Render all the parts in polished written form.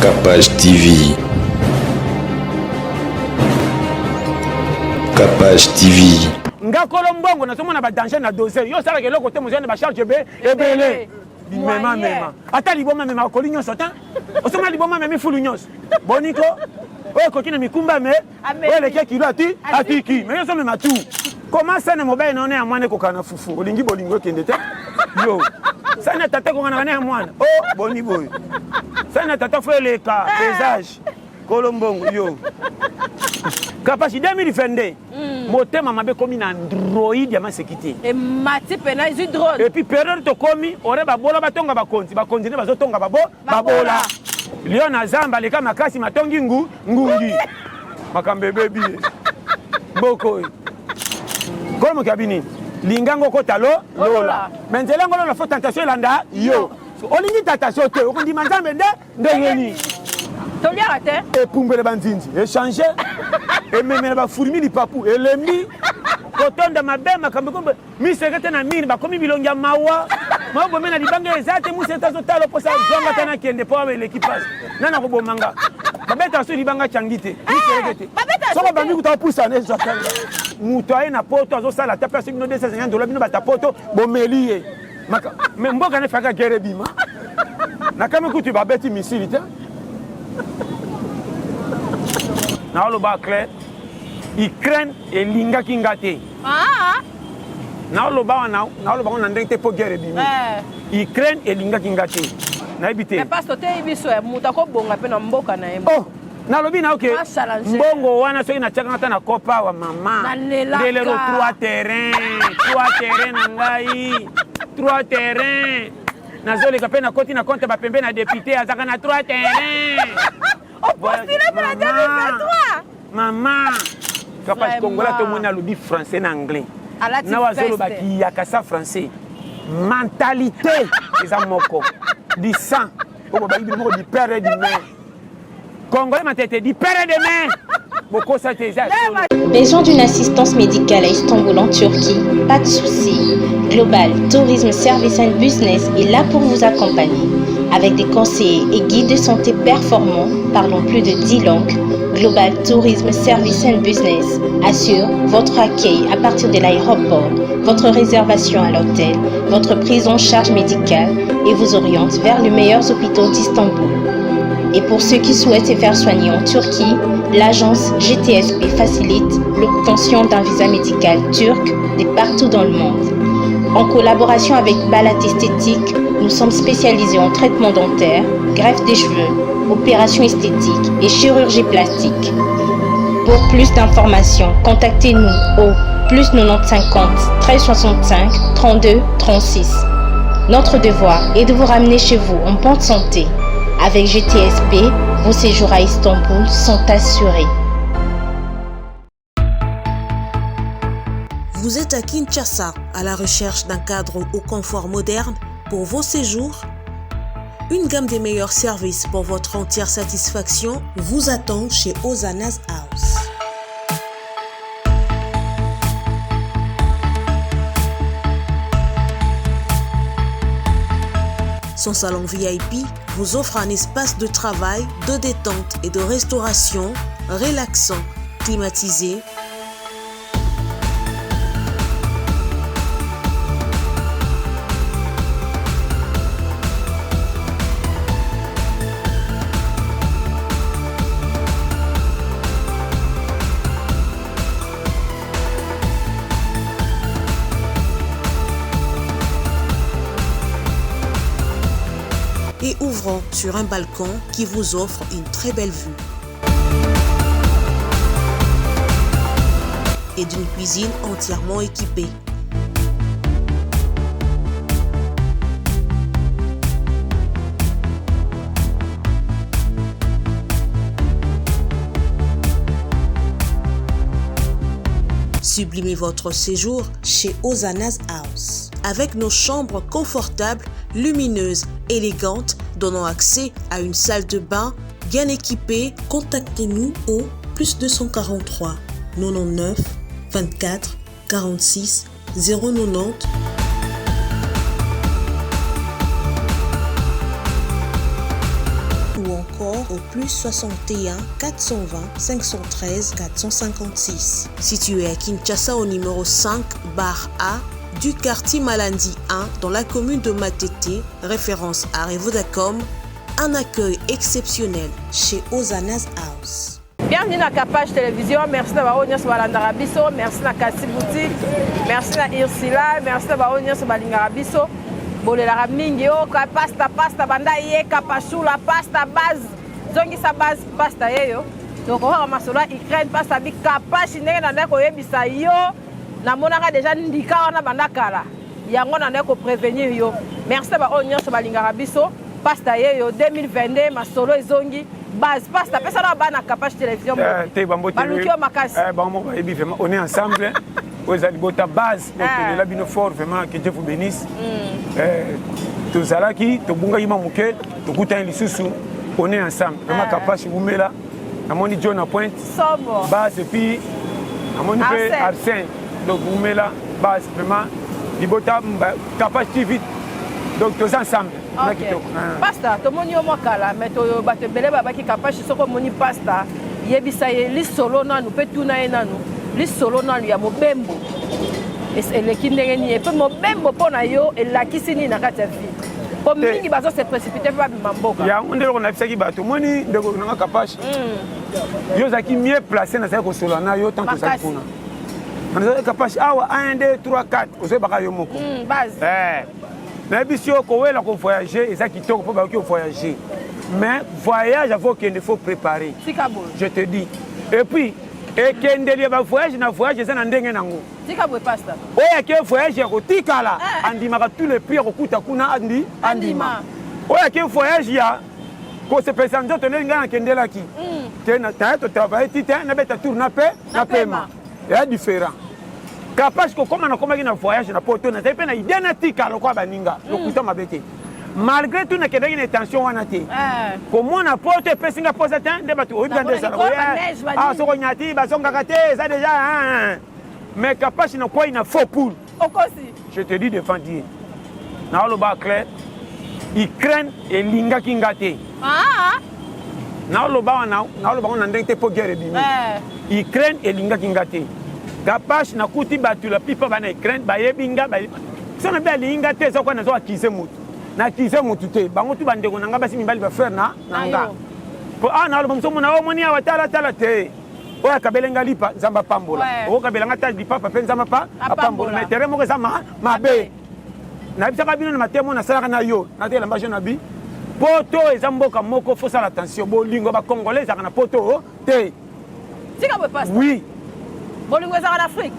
Kapash TV. Kapash TV. Nga kolo mbongo nazomona ba danger na dose yo osalaka eloko te mozali na ba charge ebe ebele bimema mema ata liboma mema okoli nyonso te osomona liboma memi fulu nyonso boniko oyo ekoki na mikumba me oyo eleki kilo ati atiki me yo ozomema tu koma sani mobali na yo na ya mwana ekokana na fufu olingi bolingo ekende te yo sani ya tata ekokana na ya mwana o oh, boni boye sani ya tata fo eleka pesage kolo mbongo yo kapasi 2022 motema mabe ekomi na android ya maseki te emati pena ezwi drone et puis periode tokomi ore babola batonga bakonzi bakonzi nde bazotonga babo babola lion na zamba aleka makasi matongi ngu ngungi makambo ebebi ye mboka oyo nkolo moki abi nini linga ngo okota lo lola me nzela yango lola fo tentation elanda yo olingi tentation te okondima nzambe nde ndenge nini toliaka te epumbwele banzinzi echange ememela bafurmi lipapu elembi kotonda mabe makambo ekombe miseke te na mire bakomi bilongi ya mawa mabomi na libanga eza te museke azotala mposa zwanga ata nakende mpo awa eleki mpasi nani akoboma nga babetaka so libanga cangi te miseleke te soko bambi kuta opusana ezwakanga moto aye na poto azosala ata place bino 250 dola bino bata poto bomeli ye me mboka nefaka guerre ebima nakami kutu babeti misili te naoloba clair ukraine elingaki nga te ah. Naoloba wana naoloba ngo na ndenge te mpo guerre ebimi eh. Ukraine elingaki nga te nayebi te. Mais pasteur oteyi biso eh, moto akobonga mpe na mboka na ye. Oh, nalobi na oke mbongo wana soki natiaka ata na kopa awa mama ndelelo 3 terrain 3 terrain na ngai 3 terrain nazoleka mpe nakoti na compte bapembe na depute azalaka na 3 terrain opostule mpo na 2023 mama papa congolais tomoni alobi français na anglais na azoloba kiyaka sa français mentalité eza moko du sang oyo babangi bino moko du père et du mère congolais matete du père et de mère bokosa te eza Besoin d'une assistance médicale à Istanbul en Turquie Pas de souci. Global Tourism Service and Business est là pour vous accompagner. Avec des conseillers et guides de santé performants parlant plus de 10 langues, Global Tourism Service and Business assure votre accueil à partir de l'aéroport, votre réservation à l'hôtel, votre prise en charge médicale et vous oriente vers les meilleurs hôpitaux d'Istanbul. Et pour ceux qui souhaitent se faire soigner en Turquie, l'agence GTSP facilite l'obtention d'un visa médical turc de partout dans le monde. En collaboration avec Balat Esthétique, nous sommes spécialisés en traitement dentaire, greffe des cheveux, opérations esthétiques et chirurgie plastique. Pour plus d'informations, contactez-nous au plus 90 50 13 65 32 36. Notre devoir est de vous ramener chez vous en bonne santé. Avec GTSP, vos séjours à Istanbul sont assurés. Vous êtes à Kinshasa à la recherche d'un cadre au confort moderne pour vos séjours Une gamme des meilleurs services pour votre entière satisfaction vous attend chez Ozana's House. Son salon VIP vous offre un espace de travail, de détente et de restauration relaxant, climatisé, et ouvrant sur un balcon qui vous offre une très belle vue. Et d'une cuisine entièrement équipée. Sublimez votre séjour chez Ozana's House avec nos chambres confortables, lumineuses, élégantes, donnant accès à une salle de bain bien équipée. Contactez-nous au plus 243 99 24 46 090 ou encore au plus 61 420 513 456. Situé à Kinshasa au numéro 5 bar A du quartier Malandi 1 dans la commune de Matete, référence à Revodacom, un accueil exceptionnel chez Ozana's House. Bienvenue na Capage Télévision. Merci na baoyo nyonso balandaka biso. Merci na Kasi Boutique. Merci na Ursula. Merci na baoyo nyonso balingaka biso. Bolelaka mingi oh ka pasta pasta banda ye kapashula pasta base zongisa base pasta yeyo. Tokokoka masolo ya Ukraine pasta bi kapashi ndenge na ndaki koyebisa yo namonaka deja ndika wana banda kala yango na ndaki koprevenir yo. Merci na baoyo nyonso balingaka biso. Pasta yeyo 2022 masolo ezongi base pasta pesa na bana Kapash télévision eh, te bambote baluki yo makasi eh, bango moko bayebi vraiment on est ensemble oyo eza libota base donc eh. tolela bino fort vraiment que Dieu vous bénisse mm. eh, tozalaki tobungaki mwa moke tokutani lisusu on est ensemble vraiment eh. Kapash wumela namoni John à pointe base et puis namoni mpe Arsène donc wumela base vraiment libota Kapash TV donc toza ensemble na kitoko ah. pasta tomoni yo mwa kala mais bato ebele babaki kapashi soki omoni pasta yebisa ye lisolo nanu mpe tuna ye nanu lisolo nanu ya mobembo eleki ndenge nini mpe mobembo mpo na yo elakisi nini na kati ya vie mpo mingi bazo se précipite mpe babima mboka yango nde eloko nayebisaki bato omoni ndeko nanga kapashi hmm. yo ozalaki mieux place nazalaki kosolola na yo tant tozalaki kuna nazalaki kapashi awa 1 2 3 4 ozoyebaka yo moko hmm, eh. Nayebisi yo kowela ko voyager eza kitoko mpo bayoki voyager mais voyage avant okende faut préparer. Tika boye. Je te dis. Et puis ekendeli ya ba voyage na voyage eza na ndenge nango. Tika boye pasteur. Oyo ake voyage ya kotikala eh. andimaka tous les prix ya kokuta kuna andi andima. Oyo ake voyage ya kosepelisa nzoto ndenge ngai nakendelaki mm. te taya totravaille ti te nabeta tour na pe na pema eya différent kapash kokoma nakomaki na voyage na poto nazali mpe na idee natika lokola baninga hmm. lokuta mabe te malgré tout nakendaki na intention wana te eh. komona poto epesi nga mposa te nde bato oyebi nde ezalaka ah, soko nyati bazongaka te eza déjà mais kapash nakwai na faux poule okosi je te dis devant Dieu naoloba clair Ukraine elingaki nga te ah. naoloba wana naoloba ngo na ndenge te mpo guerre ebimi eh. Ukraine elingaki nga te kapash nakuti bato la plupart bana Ukraine bayebi nga so na bi alingi nga te eza kwa nazo akize motu nakize motu te bango tu bandeko na nga basi mibali bafrère na na nga mpo awa naoloba mosu omona omoni awa tala tala te oyo akabele nga lipa nzambe apambola okokabela nga ta lipapa mpe nzambe apa apambola mais terrain moko eza mabe nayebisaka bino na matemo nasalaka na yo natekela mba na bi poto eza mboka moko fosala attention bolingo bacongolais ezalaka na poto te tika boye pasteur oui bolingo ezalaka na afrique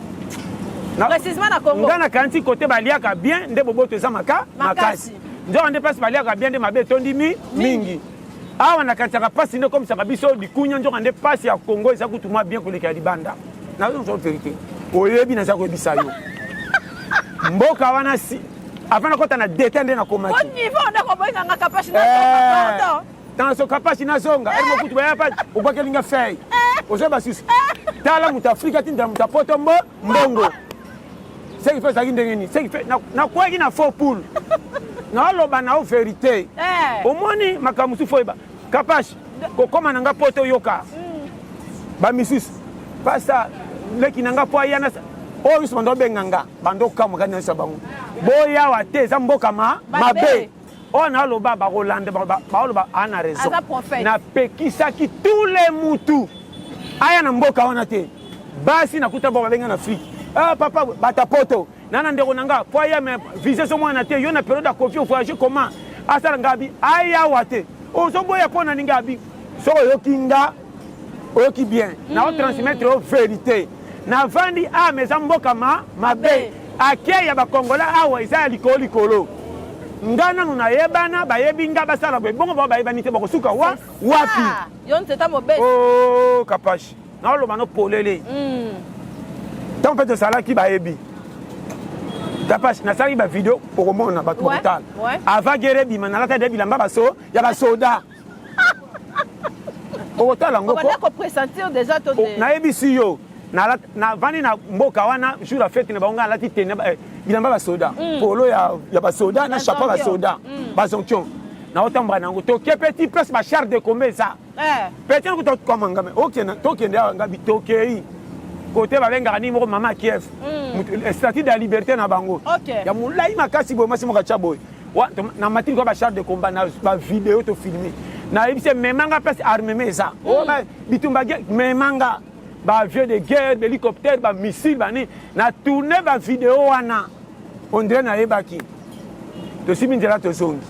précisément na congo nga nakanisi kote baliaka bien nde boboto eza maka makasi nzoka nde place baliaka bien nde mabe etondi mi mingi Awa nakanisaka pasi nde ekomisaka biso likunya nzoka nde pasi ya Congo eza kutu mwa bien koleka ya libanda. Nazo verite. Oyebi naza koyebisa yo. Mboka wana si avant nakota na detail nde nakomaki. Au niveau nde kobenga nga kapashi na eh, pardon. Tanso kapashi nazonga. Elmo kutu baya pa obwakeli nga feuille. Eh. Ozoyeba susu. Eh. Tala moto Afrika tindela moto ya poto mbo mbongo. Ce qui fait ezalaki ndenge nini? Ce qui fait nakwaki na faux poule. Naoloba na yo verite. Eh. Omoni makambo mosusu oyeba. Kapash kokoma na nga poto yoka. Mm. Ba misusu pasta leki na nga po aya na oyo nyonso bando obenga nga bando okamwa kani nyonso ya bango boyawa te eza mboka ma mabe oyo naoloba bakolanda baoloba ana raison napekisaki tous les mutu aya na mboka wana te basi nakuta bango babenga na afrique ah, papa bata poto na na ndeko na nga po aya me visa ezomwana te yo na periode ya kofi ovoyage comment asala nga abi ayawa te ozoboya mpo na ninga abi soki oyoki nga oyoki bien mm. nao transmettre yo verité navandi ame eza mboka ma mabe akei ya bakongola awa eza ya likolo likolo nga nanu nayebana bayebi nga basala boye bongo bao bayebani te bakosuka wa wapi yo nzeta mobesi oh, kapashi naoloba no polele mm. ntango mpe tosalaki bayebi kapashi nasalaki bavideo okomona bato bakotala avant guerre ebima nalata de bilamba baso ya basoda okotala yango nayebisi yo navandi na mboka wana jour ya fete na bango ngai alati tene eh, bilamba basoda mm. polo ya basoda na chapeau basoda mm. bazonction. Naotambola nango toke pe ti place ba char de combat eza. Eh. Petit kuta koma ngame okenda tokende awa ngabi tokei kote babengaka nini moko mama Kiev. Mm. Statue de la liberté na bango. Okay. Ya molai makasi boye mwasi moko atya boye. Na matini kwa ba char de combat na ba video to filmer. Nayebisi memanga place armement eza. Mm. Oh, bitumba memanga ba avion de guerre, ba hélicoptère, ba missile bani na tourner ba video wana. On dirait nayebaki. Tosimbi nzela tozongi.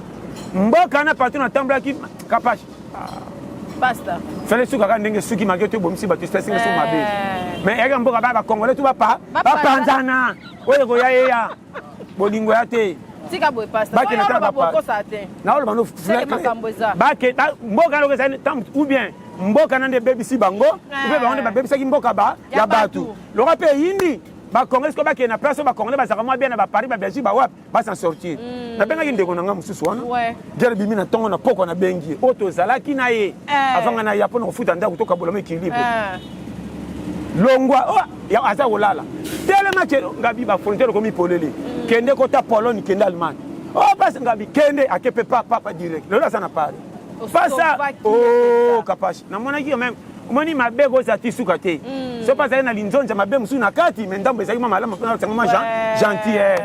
Mboka na partout natambolaki kapashi. Pasta. Fele suka kaka ndenge suki malgré tout ebomisi bato stress nga so mabe. Eh. Mais eyaka mboka ba ba congolais tout bapa bapanzana. Oyo ekoya yeya. Bolingo ya te. Tika boye pasta. Bakende tala ba ba bokosa te. Naoloba no Seke makambo eza. Bake mboka loko ezali ou bien mboka na nde ebebisi bango ou bien bango nde babebisaki mboka ba ya bato. Lokola mpe eyindi ba congolais sikoyo bakende na place oyo ba congolais bazalaka mwa bien na ba Paris ba Belgique ba wapi ba s'en sortir. Mm. Nabengaki ndeko na nga mosusu wana ouais. Guerre ebimi na ntongo na pokwa nabengi ye oyo tozalaki na ye eh. avant nga na ya mpo na kofuta ndako tokabola mo équilibre eh. longwa oh, aza kolala telema ke ngabi ba frontière ekomi polele mm. kende kota Pologne kende Allemagne oh pasi ngabi kende ake pe pa papa direct lelo aza na Paris pasa oh kapashi namonaki yo meme omoni mabe kozala ti suka te mm. soki azali na linzonza mabe mosusu na kati me ndambo ezalaki mwa malamu mpona sango mwa gentil eh.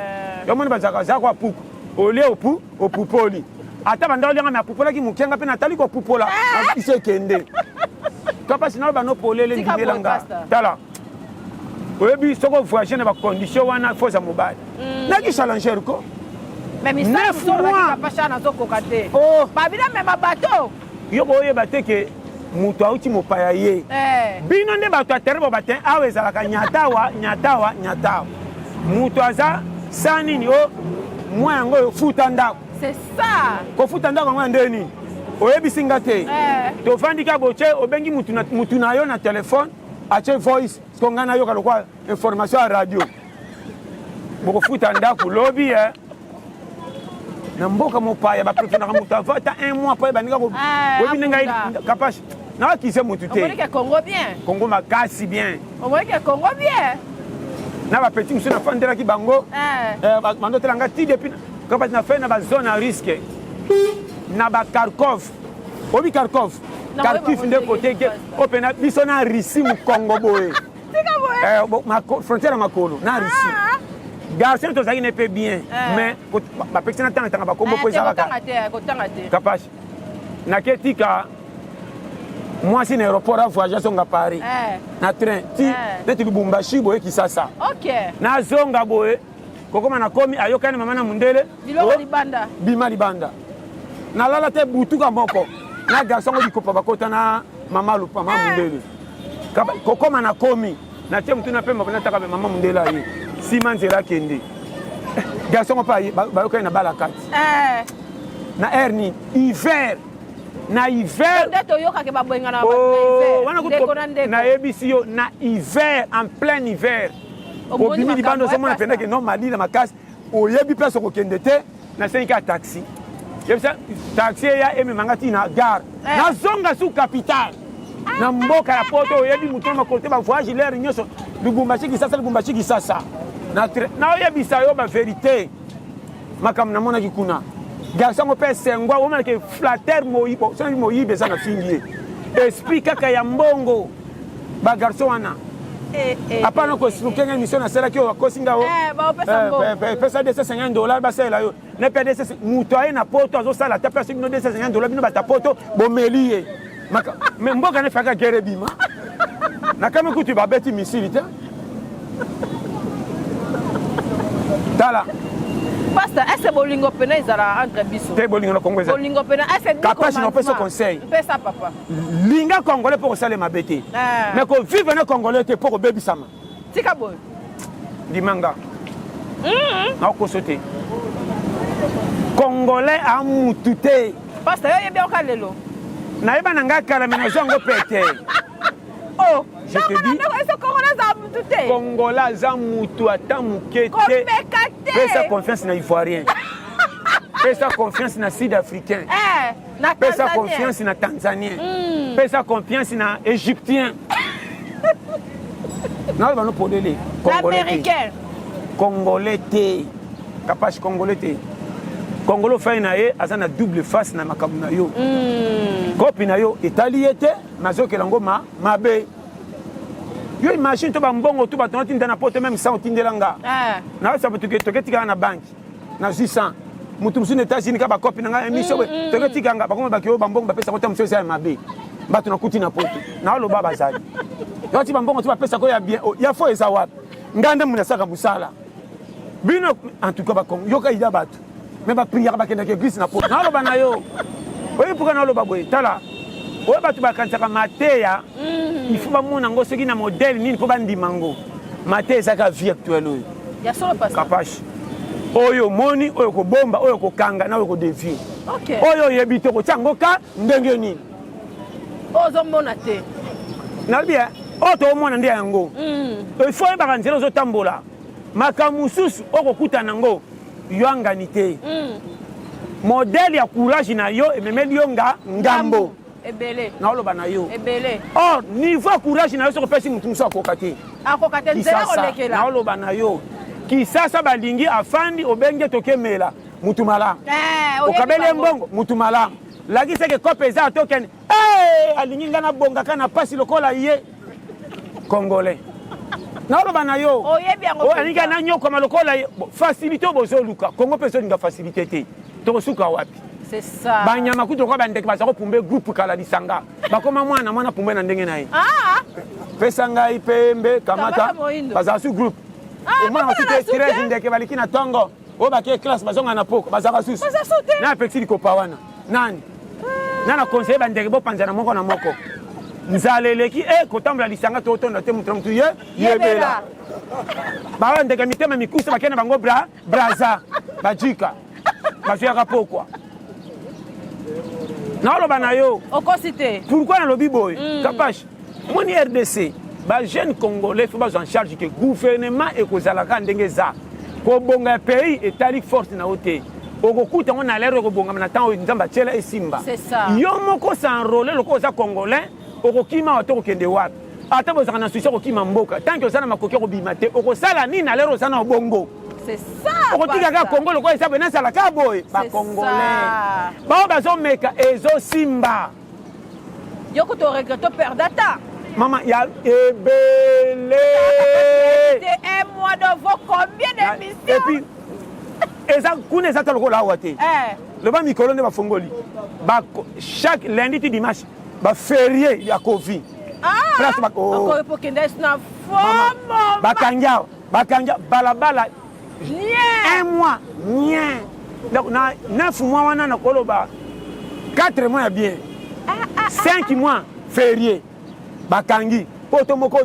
yo omoni bazalaka azalaka kwa puku olie opu opupoli ata banda olianga me apupolaki moke nga mpe natali kopupola ah! biso ekende kapasi naloba no polele ndimela nga tala oyebi soki ovoyage na bacondition wana foza mobali mm. naki challenger ko mais misala mosusu olobaki papa nazokoka te oh. babila mema bato yo boyeba te ke moto auti mopaya ye eh. bino nde bato ya terre boba te awa ezalaka nyatawa nyatawa nyatawa moto aza sa nini o mwa yango oyo futa ndako c'est ça kofuta ndako yango ya nde nini oyebisi nga te eh. tovandi ka botie obengi mutu na yo na telefone atie voice siko ngai nayoka lokwa information ya radio bokofuta ndako lobi eh. na mboka mopaya bapreferaka moto ava ata un mois po ebandika ah, oyebi nde ngai kapache naakise motu te congo bien congo makasi bien omonike congo bien na bapeti mosusu nafandelaki bango eh. eh, bandotela nga ti depuis kapache na fai na bazone ya risque na bakharkov oyebi kharkov kharkiv nde kote oyo mpena biso na russie mokongo boye Eh, frontière ya makolo na russie ah. garçon tozalaki ne mpe bien eh. mais bapekisi na tanga tanga bakombo mpo eh, ezalaka kapashi nake tika mwasi na aéroport avoyage azonga paris na train ti neti lubumbashi boye kisasa nazonga boye kokoma nakomi ayokani mama na mundele biloko libanda bima libanda nalala te butuka moko na garçon ngo likopa bakota na mama lupa mama mundele kokoma nakomi natie motu na pemba nataka mama mundele aye nsima nzela akende eh, garçon ngo mpe bayokani na bala kati eh. na aire nini hiver na hiver nde toyokake babwengana oh, wana nayebisi yo na hiver en plein hiver obimi libanda ozomona mpenza ke no malila makasi oyebi place okokende te nasengi kaka taxi yebisa taxi eya emema nga ti na gare eh. nazonga su capitale na mboka ya poto oyebi moto na makolo te bavoyage lere nyonso lubumbashi kisasa lubumbashi kisasa naoyebisa yo baverité makambo namonaki kuna garçon yango mpe esengwa omonake flatter moyibi soki moyibi eza na fingi ye esprit kaka ya mbongo ba garçon wana eh, eh, apana eh, koexplike nga émission nasalaki oyo akosi nga o pesa 250 dollar basalela yo na pe 250 moto aye na poto azosala ata place bino 250 dollar bino bata poto bomeli ye me mboka nefaka guerre ebima nakami kutu babeti misili te tala Pasta, est-ce que bolingo pena ezala entre biso? Te bolingo na Congo ezala. Bolingo pena est-ce que Kapashi na opesa conseil. Pesa papa. Linga congolais mpo kosala mabe te. Ah. Mais ko vivre na congolais te mpo kobebisama. Tika boye. Ndima nga. Mm. Nakokoso te. Congolais a mutu te. Pasta yo yebi oka lelo. Nayeba na nga kala mais nazwa yango pete. Oh, je te dis. Est-ce congolais aza mutu te? Congolais aza mutu ata muke te. Komeka te. Pesa confiance na Ivoirien. Pesa confiance na Sud-Africain. Eh. Na pesa Tanzanien. confiance na tanzanien mm. pesa confiance na égyptien naloba no polele congolais te congolais te kapache congolais te. Congolo fai na ye aza na double face na makambo na yo. Kopi na yo etali ye te, nazokela yango ma mabe. Yo imagine to bambongo to bato natinda na poto même sans otindela nga. Eh. Nayebisa bato ke toketikala na banque nazwi 100 moto mosusu na États-Unis ka bakopi na ngai émission boye toketika nga bakoma baki oyo bambongo bapesaka ta mosusu eza ya mabe bato nakuti na poto naoloba bazali yoti bambongo ti bapesaka oyo ya bien ya fo eza wapi ngai nde moto nasaka mosala bino en tout cas bakongo yoka ida bato me bapriaka bakendaka église na poto naoloba na yo oyebi mpoka naoloba boye tala oyo bato bakanisaka mateya il faut bamona yango soki na modèle nini mpo bandima yango. Mateya ezaka vie actuelle oyo Ya solo, pasteur. Kapashi oyo omoni, oyo kobomba, oyo kokanga na oyo kodévier. Oyo oyebi te kotia yango ka ndenge nini. Oyo ozomona te. Nalobi oyo toomona nde yango. Il faut oyebaka nzela ozotambola. Makambo mosusu okokutana yango yo angani te. Modèle ya courage na yo ememeli yo nga ngambo. Ebele. Naoloba na yo. Ebele. Or niveau ya courage na yo soki opesi motu mosusu akoka te. Akoka te, nzela kolekela. Naoloba na yo. Kisasa balingi afandi obenge tokemela mutu malamu. Eh, oyebi okabeli ye bango. mbongo mutu malamu. Lakisa ke kope eza tokende. Eh, alingi nga nabongaka na pasi lokola ye. Congolais. Naoloba na yo. Oyebi yango Oyo mpenza. alingi nanyokama lokola ye. Bon, facilité oyo bozoluka. Congo mpe ezolinga facilité te. Tokosuka wapi? C'est ça. Banyama kutu lokola bandeke baza kopumbe groupe kala lisanga. Bakoma mwana mwana pumbe na ndenge na ye. Ah! Pesa ngai pembe kamata. Kamata moindo. Bazala su groupe. Ah, Omwana bakoma basusu na te su te? 13 ndeke baliki na tongo. Oyo bake classe bazonga na poko bazalaka susu. Baza su te? Na apekisi likopa wana. Nani? Na na conseiller bandeke bopanzana moko na moko. Nzala eleki e kotambola lisanga totonda te moto na motu ye yebela. Bawa ndeke mitema mikusa bakende na bango bra braza bajika bazwiyaka pokwa. Naoloba na yo. Okosi te. Pourquoi nalobi boye? Kapash, moni RDC, ba jeunes congolais faut bazwa en charge que gouvernement ekozalaka ndenge eza. Kobonga ya pays etali force na yo te. Okokuta yango na l'heure ekobongama na temps oyo Nzambe atiela esimba. C'est ça. Yo moko s'enrôler lokola oza congolais, okokima wapi okokende wapi? Ata bozalaka na souci ya kokima mboka, tant que oza na makoki ya kobima te, okosala nini na l'heure oza na bongo? C'est ça. Okotika kaka pasteur. Congo lokola eza boye, nazala kaka boye. Ba C'est congolais. ça. Bao bazomeka ezosimba. Yo kutu oregrete operdre ata. Mama ya ebele. C'était un mois de vos combien d'émissions? Et puis eza kuna eza ta lokola awa te. Eh. Loba mikolo nde bafongoli. Ba chaque lundi ti dimanche ba férié ya Covid. Ah! Place ba oh. Encore pour kende na Mama, fomo. bakangi awa, bakangi awa, balabala Nien. un mois nien. Donc na 9 mois wana na koloba 4 mois ya bien. 5 mois férié. Bakangi poto moko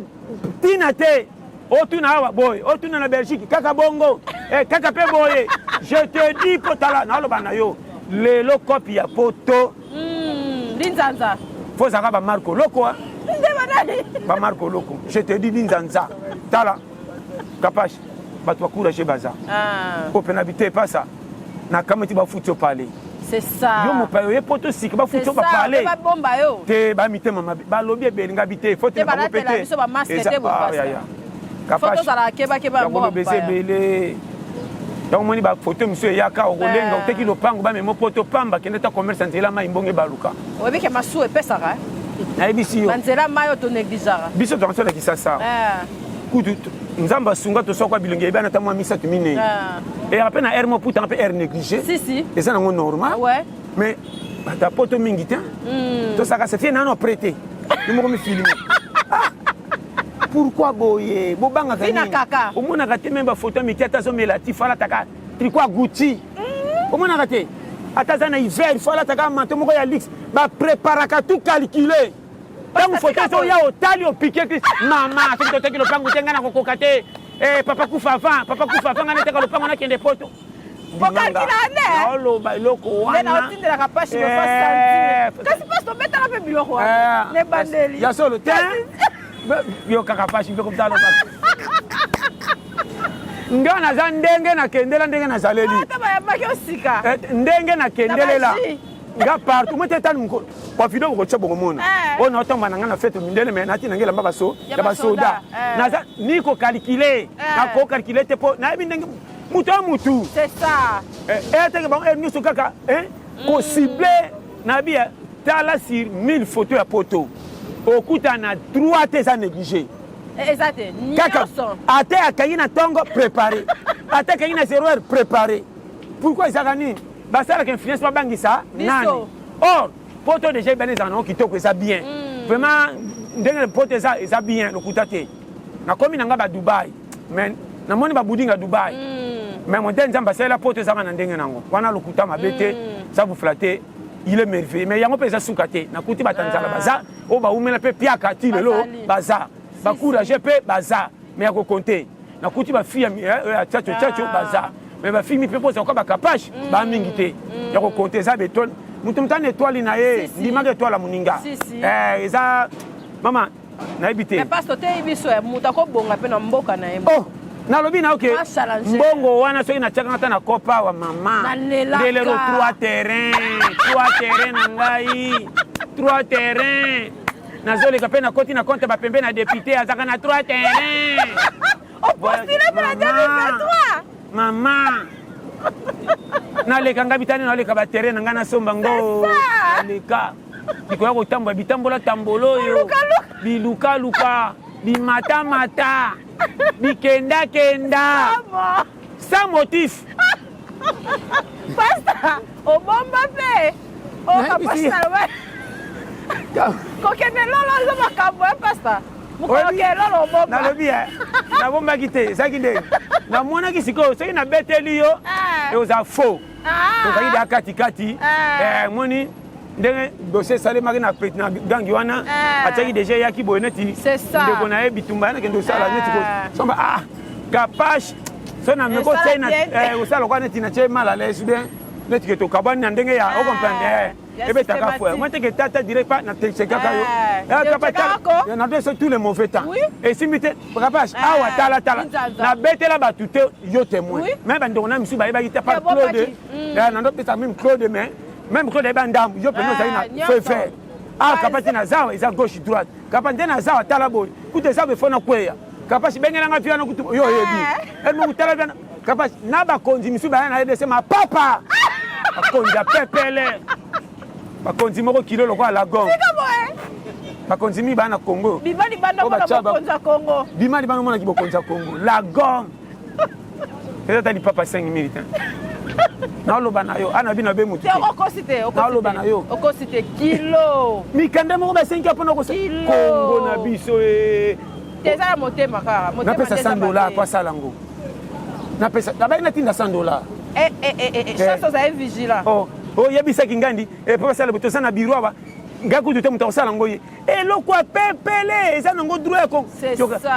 tina te. Otuna awa boye, otuna na Belgique kaka bongo, eh, kaka pe boye. Je te dis po tala naloba na yo lelo kopi ya poto. Linzanza. Faut zaka ba Marco Loko hein. Nde banani? Ba Marco Loko. Je te dis linzanza. Tala Kapash bato bacourage baza. Ah. Open habité pas ça. Na kamati ba futi parler. C'est ça. Yo mopayo ye poto sika ba C'est futi ba ça. parler. Nde babomba yo. Te ba mitema mabe balobi ebele nga bite faut Te na bango balatela pete. biso ba masque Eza- te, ah, bopasa. ya, ya. Faut Kapash. tozala kebakeba Yango mboka loba eza mopaya. ebele. Yango moni ba photo mosusu eyaka okolenga Eh. oteki lopango bamemo poto pamba kende ta commerce ya nzela mai mbongo ebaluka. Oyebi ke masuwa epesaka, eh? Nayebisi yo. Banzela mai oyo tonégligeaka. Biso tozalaka na Kisasa. Eh. Kutu Nzambe asunga toswaka bilongi eyebana ata mwa misato minei. Ah. Eyaka mpe na aire moko putanga mpe aire négligé. Si, si. Eza nango normal. Ouais. Mais bato ya poto mingi te. Tosaka se fie nano prêté. Yo moko mifilme. Ah! Pourquoi boye? Bobangaka Bina nini? kaka. Omonaka te même ba photo miki ata azomela ti fo alataka tricot ya Gucci. Omonaka te. Ata aza na hiver fo alataka manteau moko ya luxe. Ba préparaka tout calculer. Ntango photo ezoya otali opike ti mama soki toteki lopango te ngai nakokoka te. Eh, papa kufa avant, papa kufa avant ngai nateka lopango nakende poto. Bokalkila nde. Naoloba eloko Nde wana. naotindelaka pasi Eh, lofa sentir. Kasi pasi tobetaka mpe biloko wana. Eh, Na ebandeli. Ya solo te. Yo kaka pasi mpe komta aloba. Nga naza ndenge nakendela ndenge nazaleli. Ata bayambaki osika. Eh, ndenge nakendelela. Na ba Nga partout moi teta moko. Ba video ko tcha bokomona. Eh. Oyo naotomba na nga na fete mindele mais nati na ngela mba baso Ya ya basoda. basoda, eh. Naza ni ko calculer. Eh. Na ko calculer te po nayebi ndenge. Moto ya mutu. C'est ça. Eh, eh teke bango eh, nyonso kaka eh, kocible na bi tala sur 1000 photo ya poto okuta na droit te eza négligé. Eh, eza te. Kaka ata akangi na ntongo préparé. Ata akangi na 0 heure préparé. Pourquoi ezalaka nini? Basalaka influence babangisa nani? Or poto déjà ebani ezalaka nango kitoko eza bien. Vraiment ndenge poto eza eza bien lokuta te. Nakomi na nga ba Dubai mais namoni ba budding ya Dubai. Mais modèle Nzambe asalela poto ezaka na ndenge nango. Wana lokuta mabe te, ça vous flatter. Il est merveilleux. Mais yango mpe eza suka te. Nakuti bato ya nzala baza, oyo baumela mpe piaka ti lelo baza. Ba courageux mpe baza. Mais ya kokonte. Nakuti ba fille ya tchatcho tchatcho baza. Mais ba fille mi mpe posa kwa ba kapache ba mingi te. Ya kokonte eza ba étoile. Mutu mutu ana étoile na ye, ndimaka étoile ya moninga. Eh, eza mama nayebi te. Mais pasteur oteyi biso ya moto akobonga mpe na mboka na ye. Oh, nalobi na oke mbongo wana soki natiaka ata na kopa awa mama ndelelo 3 terrain 3 terrain na ngai 3 terrain nazoleka mpe nakoti na compte bapembe na député azalaka na 3 terrain. Opostule mpe na 2023. Mama naleka ngai bitani naleka baterrain na ngai nasomba ngo naleka likoya kotambola bitambola tambolo oyo bilukaluka bimatamata bikendakenda sans motif. Pasta obomba mpe kokende lolo eza makambo ya pasta mokolo ke lolo obomba. Nalobi nabombaki te, ezalaki nde namonaki sikoyo soki nabeteli yo ekozala faux. Tozalaki deya katikati moni ndenge dossier esalemaki na gangi wana atiaki deja eyaki boye neti ndeko na ye bitumba ye nakende kosala neti kosomba ah kapache so na meko tie kosala lokola neti na tie mal à l'aise bien neti ke tokabwani na ndenge ya ocomprendre ebetaka fo moi teke tata direct pa na tekaka yo na doso tous les mauvais temps esimbi te kapache awa tala tala nabetela bato te yo témoin mais bandeko na misusu bayebaki te par Claude nandopesa même Claude mais même Claude ayeba ndambu yo mpenza ozali na feu vert awa kapasi na zawa eza gauche droite kapa nde na zawa tala boye kutu eza boye fo na kweya kapasi bengelanga vi wana kutu yo oyebi elongo tala vi wana kapasi na bakonzi misusu baya na rdc mapapa bakonzi ya pepele bakonzi moko kilo lokola lagon bakonzi mingi baya na Congo bima libanda omonaki bokonzi ya Congo lagon eza ta lipapa 5000 te naoloba na yo ana bino abe motu naoloba na yo okosi te kilo mikanda moko basengi mpona kosa Kongo na biso eza ya motema kaka napesa 100 dollar po asala yango napesa nabai natinda 100 dollar chance ozali vigilant oyebisaki ngandi po basala boye toza na biro awa ngai kutu te moto akosala yango ye eloko ya pepele eza nango droit ya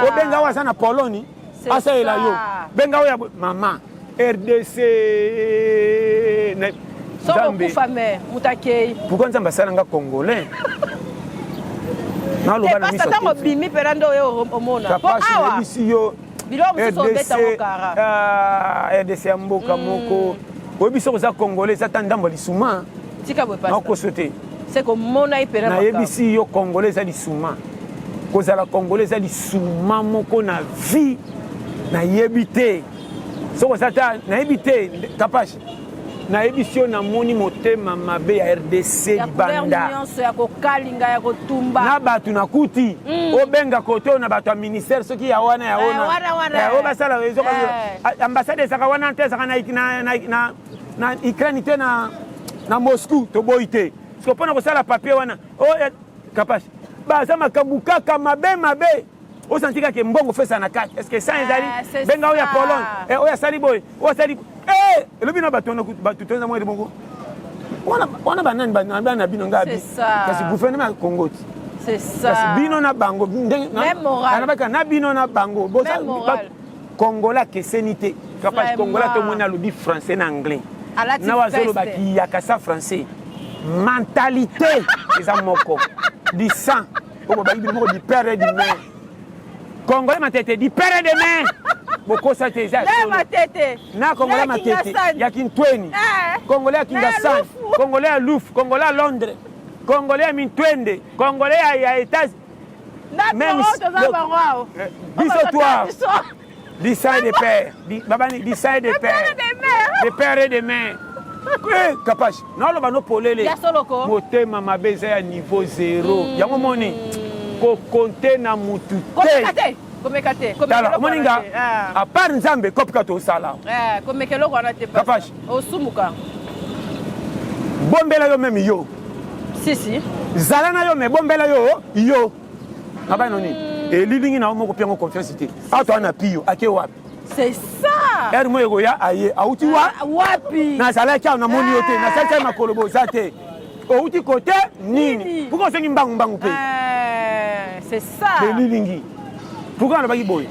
obenga awa aza na Pologne asalela yo benga oyo ya mama RDC sokokufa me moto akei pourquoi Nzambe asala nga congolais naloba na miso ntango obimi mpena nde oyo omona po awa nayebisi yo biloko mosusu obetango kara RDC ya mboka moko oyebi soki oza congolais eza ta ndambo ya lisuma tika boye nakoso te se komona ye mpena nayebisi yo congolais eza lisuma kozala congolais eza lisuma moko na vie nayebi te soki oza ta nayebi te kapashe nayebisi yo namoni motema mabe ya RDC libanda nyonso ya kokalinga ya kotumba na bato nakuti obenga kote oyo na bato ya ministère soki ya wana ya wana oyo basala ambassade ezalaka wana te ezalaka na Ukraine te na Moscou toboyi te parce que mpona kosala papier wana oyo kapashe baza makambo kaka mabe mabe osanti kaka mbongo fesa na kati est ce que ça ezali benga oyo ya Pologne oyo asali boye oyo asali elobi na bato wana bato toza mwa bongo wana banani bana na bino ngai kasi gouvernement ya Congo ti kasi bino na bango ndenge na bino na bango Congolais akeseni te kapasi Congolais tomoni alobi français na anglais na wazoloba kiyaka sa français mentalité eza moko du sang oyo bayibi moko du père et du mère Congolais matete du père et de mère bokosa te eza na Congolais matete ya Kintweni Congolais ya Kingasani Congolais ya Lufu Congolais ya Londres Congolais ya Mintwende Congolais ya États même biso toi. Du sang et de père. Babani, du sang et de père. De père et de mère. Eh, kapash naoloba no polele motema mabe eza ya niveau zero mm. yango moni kokonte na mutu te komeka te tala omoni nga ah. à part nzambe kopika tosala eh, komeka eloko wana te kapash osumuka bombela yo meme yo si si zala na yo me bombela yo yo na bana nini elilingi na yo moko mpe yango confiance te awa toa na piyo ake wapi c'est ça heure moko ekoya aye auti wa ah, wapi nazalaki awa namoni yo te nasalisi makolo boza te outi kote nini pourquoi osengi mbangu mbangu mpe eh, c'est ça elilingi pourquoi alobaki boye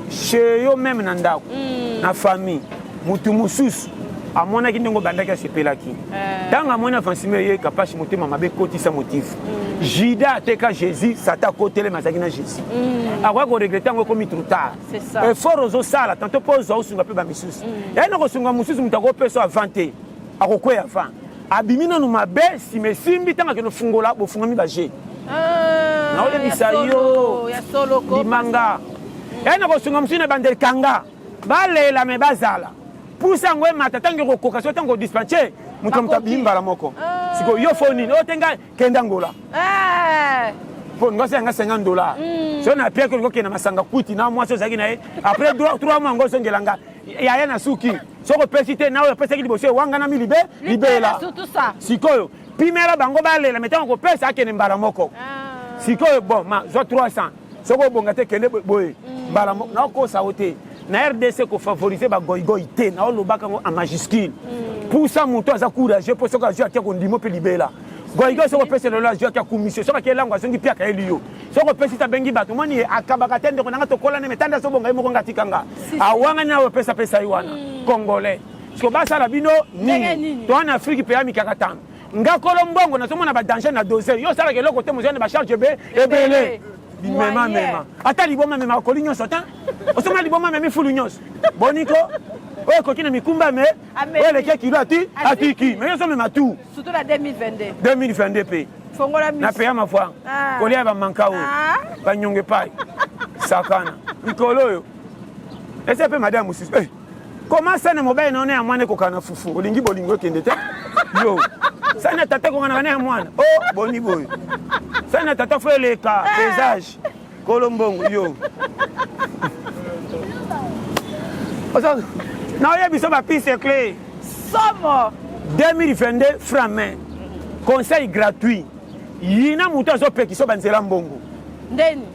chez yo meme na ndako mm. na famille motu mosusu amonaki ndenge obandaki asepelaki ntango eh. amoni avancement ye kapashi motema mabe ekotisa motif mm. juda ateka jésus satan akotelema azalaki na jésus mm. akoki koregrete yango ekomi trop tard effort ozosala tanto mpo ozwa osunga mpe bamisusu mm. yaye na kosunga mosusu moto akopesa avant te akokweya avant abimi nanu mabe nsima esimbi ntango akende ofungola bofungami baje ah, naoyebisa yo limanga yaye na kosunga mosusu na ebandeli kanga balela me bazala pusa yango emata ntango ekokoka soki ntango odispense moto ya moto abimi mbala moko ah. sikoyo yo fo nini oyo te ngai kenda ngola eh. mpo ngosi yanga 50 dollar hmm. soki na piaki olingi okende masanga kuti na mwasi ozalaki na ye après 3 mois yango ozongela nga yaya na suki soki opesi te na oyo opesaki liboso ewanganami libe libela sikoyo pimela bango balela me ntango kopesa akende mbala moko ah. sikoyo bon ma zwa 300 soki obonga te kende boye mm. mbala moko naokosa yo te na rdc kofavorize bagoigoi te naolobaka yango en majuscule mm. pusa moto aza courageux mpo soki azwi ake kondimo mpe libela goigoi soki opesi lelo azwi ake akumisi soki ake elango azongi mpe akayeli yo soki opesi te abengi bato omoni ye akabaka te ndeko nanga tokola neme tanda azobonga ye moko nga atika nga awangani nayo opesa pesa ye wana mm. congolais siko basala bino nini toa na afrike mpe ya mikakatano nga kolo mbongo nazomona badanger na dose yo osalaka eloko te mozali na bacharge ebe ebele bimema mema ata liboma memaka koli nyonso te osomona liboma memi fulu nyonso boniko oyo ekoki na mikumba me oyo eleki kilo ati atiki me yo ozomema tout surtout na 2022 2022 mpe fongola miso na peya mafwa ah. kolia bamanka oyo ah. banyongo epai sakana mikolo oyo eza mpe madame mosusu eh. Comment ça na mobali na ya mwana ekokana na fufu olingi bolingo ekende te yo sani na tata ekokana na ya mwana o oh, boni boye sani na tata fo eleka eh. paysage kolo mbongo yo naoyebi biso bapiste clé somo 2022 franc main conseil gratuit yina moto azopekisa banzela mbongo ndeni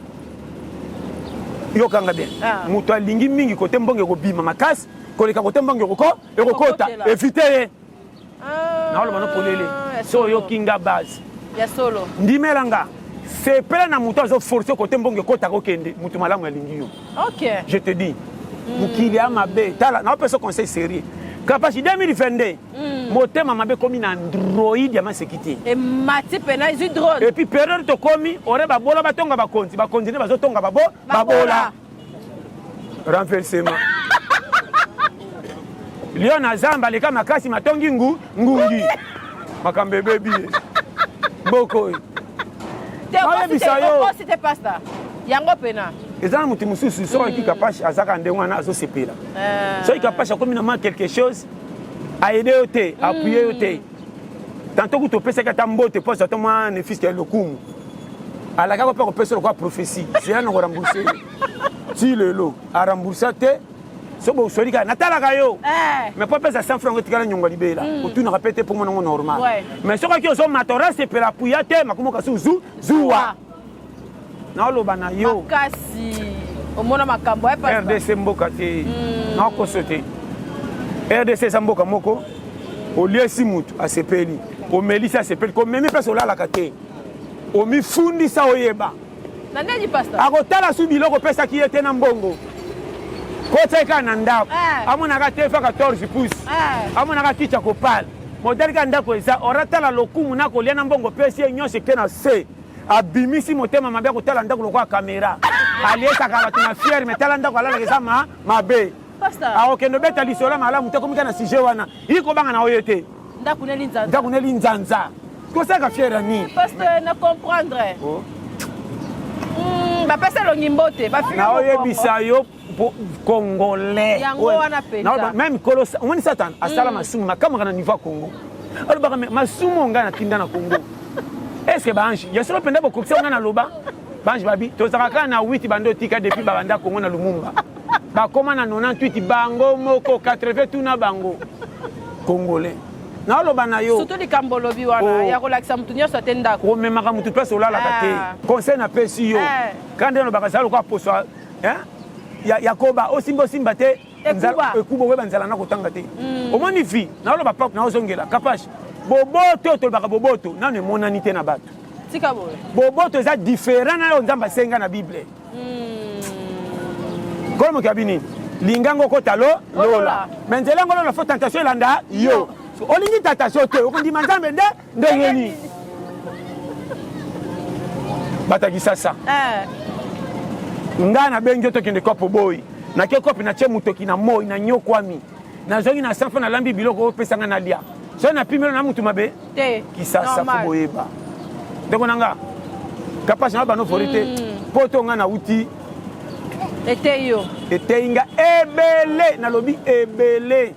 yokanga bien ah. moto alingi mingi kote mbongo ekobima makasi koleka kote mbongo ekoko ekokota evite ye ah, naoloba no polele so oyoki nga base ya solo ndimela nga sepela na moto azoforce kote mbongo ekotaka okende moto malamu alingi yo okay. je te dis mokili ya mabe tala naopesa conseil sérieux kapasi 2022 mm. motema mabe ekomi na android ya maseki te emati mpena ezwi drone et puis periode tokomi ore babola batonga bakonzi bakonzi nde bazotonga babo babola renversement lion na zamba aleka makasi matongi ngu ngungi makambo ebebi ye mboka oyo Bayebisa yo. Okosi te pasta. Yango pena. Eza na moto mosusu soki mm. kapashi azaka ndenge wana azosepela. Eh. Soki kapashi akomi na mwa quelque chose aide yo te, appuye yo te. Tantôt kutu opesaki ata mbote mpo azwa ata mwa ne fils ya lokumu. Alakaka mpe akopesa lokola prophétie. Zela na korembourse yo. Ti lelo aremboursa te. So bosoli kaka natalaka yo. Eh. Mais mpo apesa 100 francs etikala nyongo libela. Mm. Otunaka mpe te mpo mona yango normal. Ouais. Mais soki aki ozomata orasepela apuya te makomo kasi zu zuwa. Naoloba na yo. Makasi. Omona makambo ya pasta. RDC mboka te. Mm. Nakoso te. RDC eza mboka moko oliesi mutu asepeli, omelisi asepeli, komemi place olalaka te. Omifundisa oyeba. Na nini pasta? Akotala su biloko opesaki ye te na mbongo. Kotia ye kaka na ndako. Eh. Amonaka te fa 14 pouces. Eh. Amonaka kiti ya kopala. Modèle kaka ndako eza oratala lokumu na kolia na mbongo opesi ye nyonso eke na se. Abimisi motema mabe akotala ndako lokola kamera. Aliesaka bato na fiere me tala ndako alalaka eza ma mabe. Pasta. Akokende obeta lisolo malamu te akomi kaka na sujet wana. Ye kobanga na oye te. Ndako neli nzanza. Ndako neli nzanza. Kosalaka fiere ya nini? Pasteur na comprendre. Oh. Bapesa elongi mbote, bafinga Naoyebisa yo. Po congolais. Yango wana penza. Même kolo omoni Satan asala masumu makamaka na niveau ya Congo. Alobaka mais masumu ngai natinda na Congo. Est ce que ba ange ya solo mpenza bokokisa ngai naloba ba ange babi tozalaka kaka na 8 bando tika depuis babanda Congo na Lumumba. Bakoma na 98 bango moko 80 tuna bango. Congolais. Naoloba na yo. Surtout likambo olobi wana Oh. ya kolakisa motu nyonso te ndako. Omemaka motu place olalaka te. Ah. Conseil napesi yo. Eh. Quand nde nalobaka zala lokola poso ya ya yakoba osimba osimba te ekuba oyeba nzala na kotanga te mm. omoni vie naoloba pap naozongela kapash boboto tolobaka boboto nano emonani te na bato boboto eza différent na oyo nzambe asenga na bible mm. nkolo moki abi nini linga ngo okota lo lola me nzela yango lola fo tentation elanda yo olingi tentation te okondima nzambe nde ndenge nini bato ya kisasa eh. ngai nabengi yo tokende kopo boyi nake kope natie motoki na moi nanyokwami nazongi na sanfa nalambi biloko oyo opesa ngai nalia soki napimelo na motu mabe kisasa fo boyeba ndeko na nga kapasi na bano fori te mpo hmm. to ngai nauti eteyi yo eteyi nga ebele nalobi ebele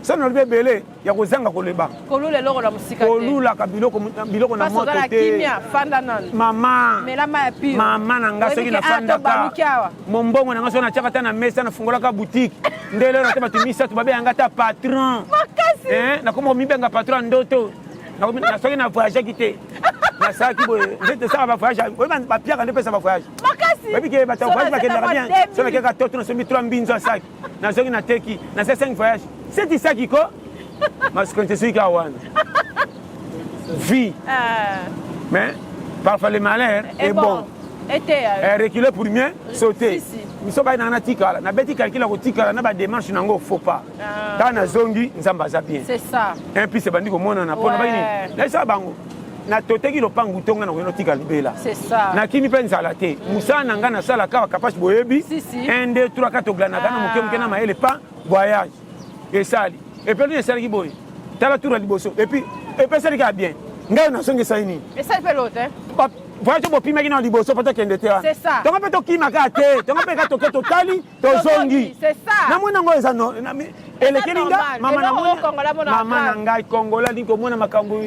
soki nalobi ebele ya kozanga koleba kolula eloko na mosika te kolulaka biloko biloko na moto te kimia fanda nanu mama mela mai ya pio mama na nga soki nafandaka mombongo na nga soki natiaka ata na mesa nafungolaka boutique nde lelo ata bato misato babenganga ata patron makasi eh, nakoma komibenga patron ya ndoto soki na voyageaki te nasalaki boye nde tosala bavoyage oyo bapiaka nde pesa bavoyage makasi oyebi ke bato ya voyage bakendaka bien soki nakeka toto nasombi 3 mbinzo ya saki nazongi na teki nasali 5 voyage seti saki ko masukanisi soki kaka wana vie ah. mais parfois le malheur est, est bon, bon. Eh, reculer pour mieux sauter miso baye nanga natikala nabeti calcul ya kotikala na badémarche nango faut pas ah. ntango nazongi nzambe aza bien un plus ebandi komonana mpo nabaki nini nayesaka bango natoteki lopangu to ngai nakoki notika libela nakimi mpe nzala te mosala na ngai nasalaka bakapasi boyebi 1 2 3 4 toglanaka na moke moke na mayele pa voyage esali epuis nini esalaki boye tala tour ya liboso epuis epesali kaka bien ngai nazongisaki nini voyage bopimaki na liboso mpo tokende te wana tongo mpe tokima kaka te tongo mpe kaka toke totali tozongi namoni yango eza elekeli nga mama na ngai kongola alingi komona makambo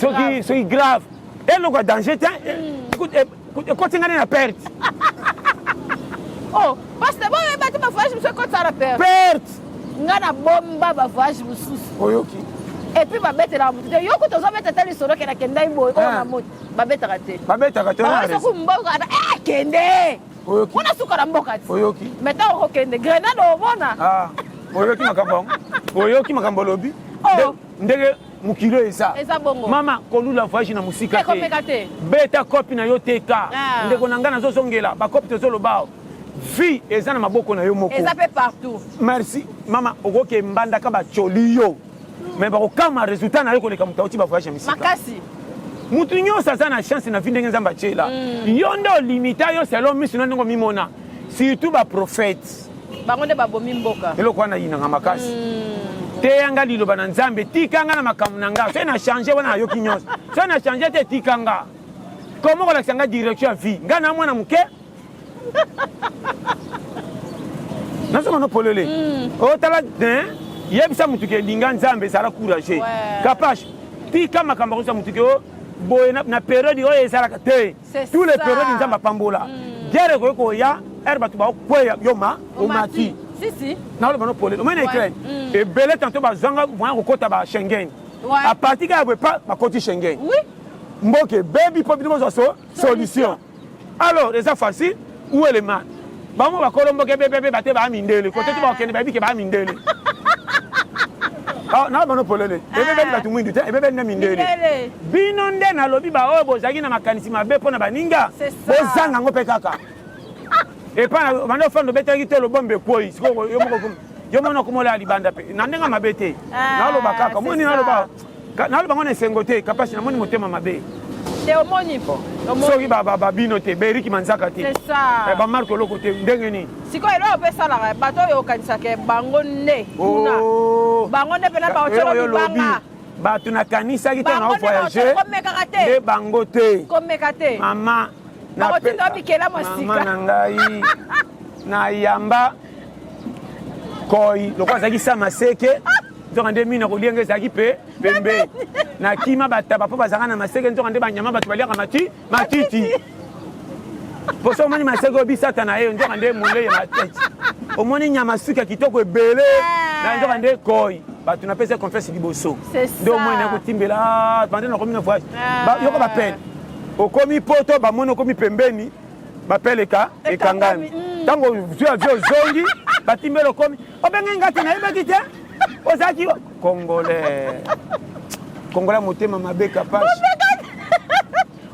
soki soki grave eloko ya danger te ekoti ngai na perte oh parce boyeba te bavoyage mosusu ekotisa na perte perte ngai nabomba bavoyage mosusu oyoki epuis babetelaka motu te yo kutu ozobeta te lisolo ke nakendai boye oyo na moti babetaka te babetaka te soki mboka kende Oyoki. Wana suka na mboka ti. Oyoki. Mais tango okokende grenade omona. Ah. Oyoki makambo yango. Oyoki makambo olobi. Oh. Ndenge mokili oyo eza. Eza bongo. Mama kolula voyage na mosika te. Komeka te. Beta kopi na yo teka. Ah. Ndeko na ngai nazozongela bakopi tozoloba vie eza na maboko na yo moko. Eza pe partout. Merci mama okoki mbandaka bacoli yo. Mais bakokama résultat na yo koleka moto auti ba voyage ya misika. Makasi. Mutu nyonso aza na chance na vie ndenge Nzambe atiela. Mm. Yo nde olimita yo selon miso na ndenge omimona. Surtout ba prophètes. Bango nde babomi mboka. Eloko wana yinanga makasi. Mm. Teya nga liloba na Nzambe, tika nga na makambo na nga. Soki na changer wana nayoki nyonso. Soki na changer te tika nga. Comment kolakisa nga direction ya vie? Nga na mwana moke nazonga no polele mm. otala yebisa motu ke linga nzambe ezala courage kapache tika makambo akosa motu ke oh, boye na periode oyo ezalaka te tous les périodes nzambe apambola mm. guerre ekoki koya ere bato bakokweya yo ma omati naoloba no polele omoni na ukraine mm. ebele tanto bazwanga moyen kokota ba schengen a partir kaka boye pa bakoti schengen mboka ebebi mpo bino bozwa solution Alors eza facile où est le mal? Bango bakolo mboka ebebebe bate ba mindele kote tu bakende bayebi ke ba mindele. Ah, na bano polele ebebeli bato mwindu te ebebeli nde mindele bino nde nalobi baoyo bozalaki na makanisi mabe mpo na baninga bozanga yango mpe kaka epai banda ofanda obetaki te lobombe ekwei sikoyo yo moko yo mona okomola ya libanda mpe na ndenge mabe te ah, naloba kaka moni naloba naloba ngo na esengo te kapasi namoni motema mabe te omoni po soki babino te beriki manzaka te eh, bamarke oloko te ndenge nini sikoyo eloko mpe esalaka bato oyo okanisaka bango nde kuna oh. bango nde mpena baotyelo libanga bato nakanisaki ntango nao voyage nde bango te komeka te mama bakotinda bikela mosika na ngai. Na yamba koi lokola azalaki sa maseke nzoka nde mino kolia nga ezalaki mpe pembe nakima bataba mpo bazalaka na maseke nzoka nde banyama bato baliaka mati matiti poso omoni maseke oyo bisata na ye nzoka nde molei ya matiti omoni nyama suki ya kitoko ebele na nzoka nde koi bato napesa confiance liboso nde omoni nakotimbela ah, bande nakomi na voyage ah. yoko bapele okomi poto bamoni okomi pembeni bapeleka ekangami ntango mm. ozwi avio ozongi batimbeli okomi obengi nga te nayebaki te ozalaki congolais congolais motema mabe kapashi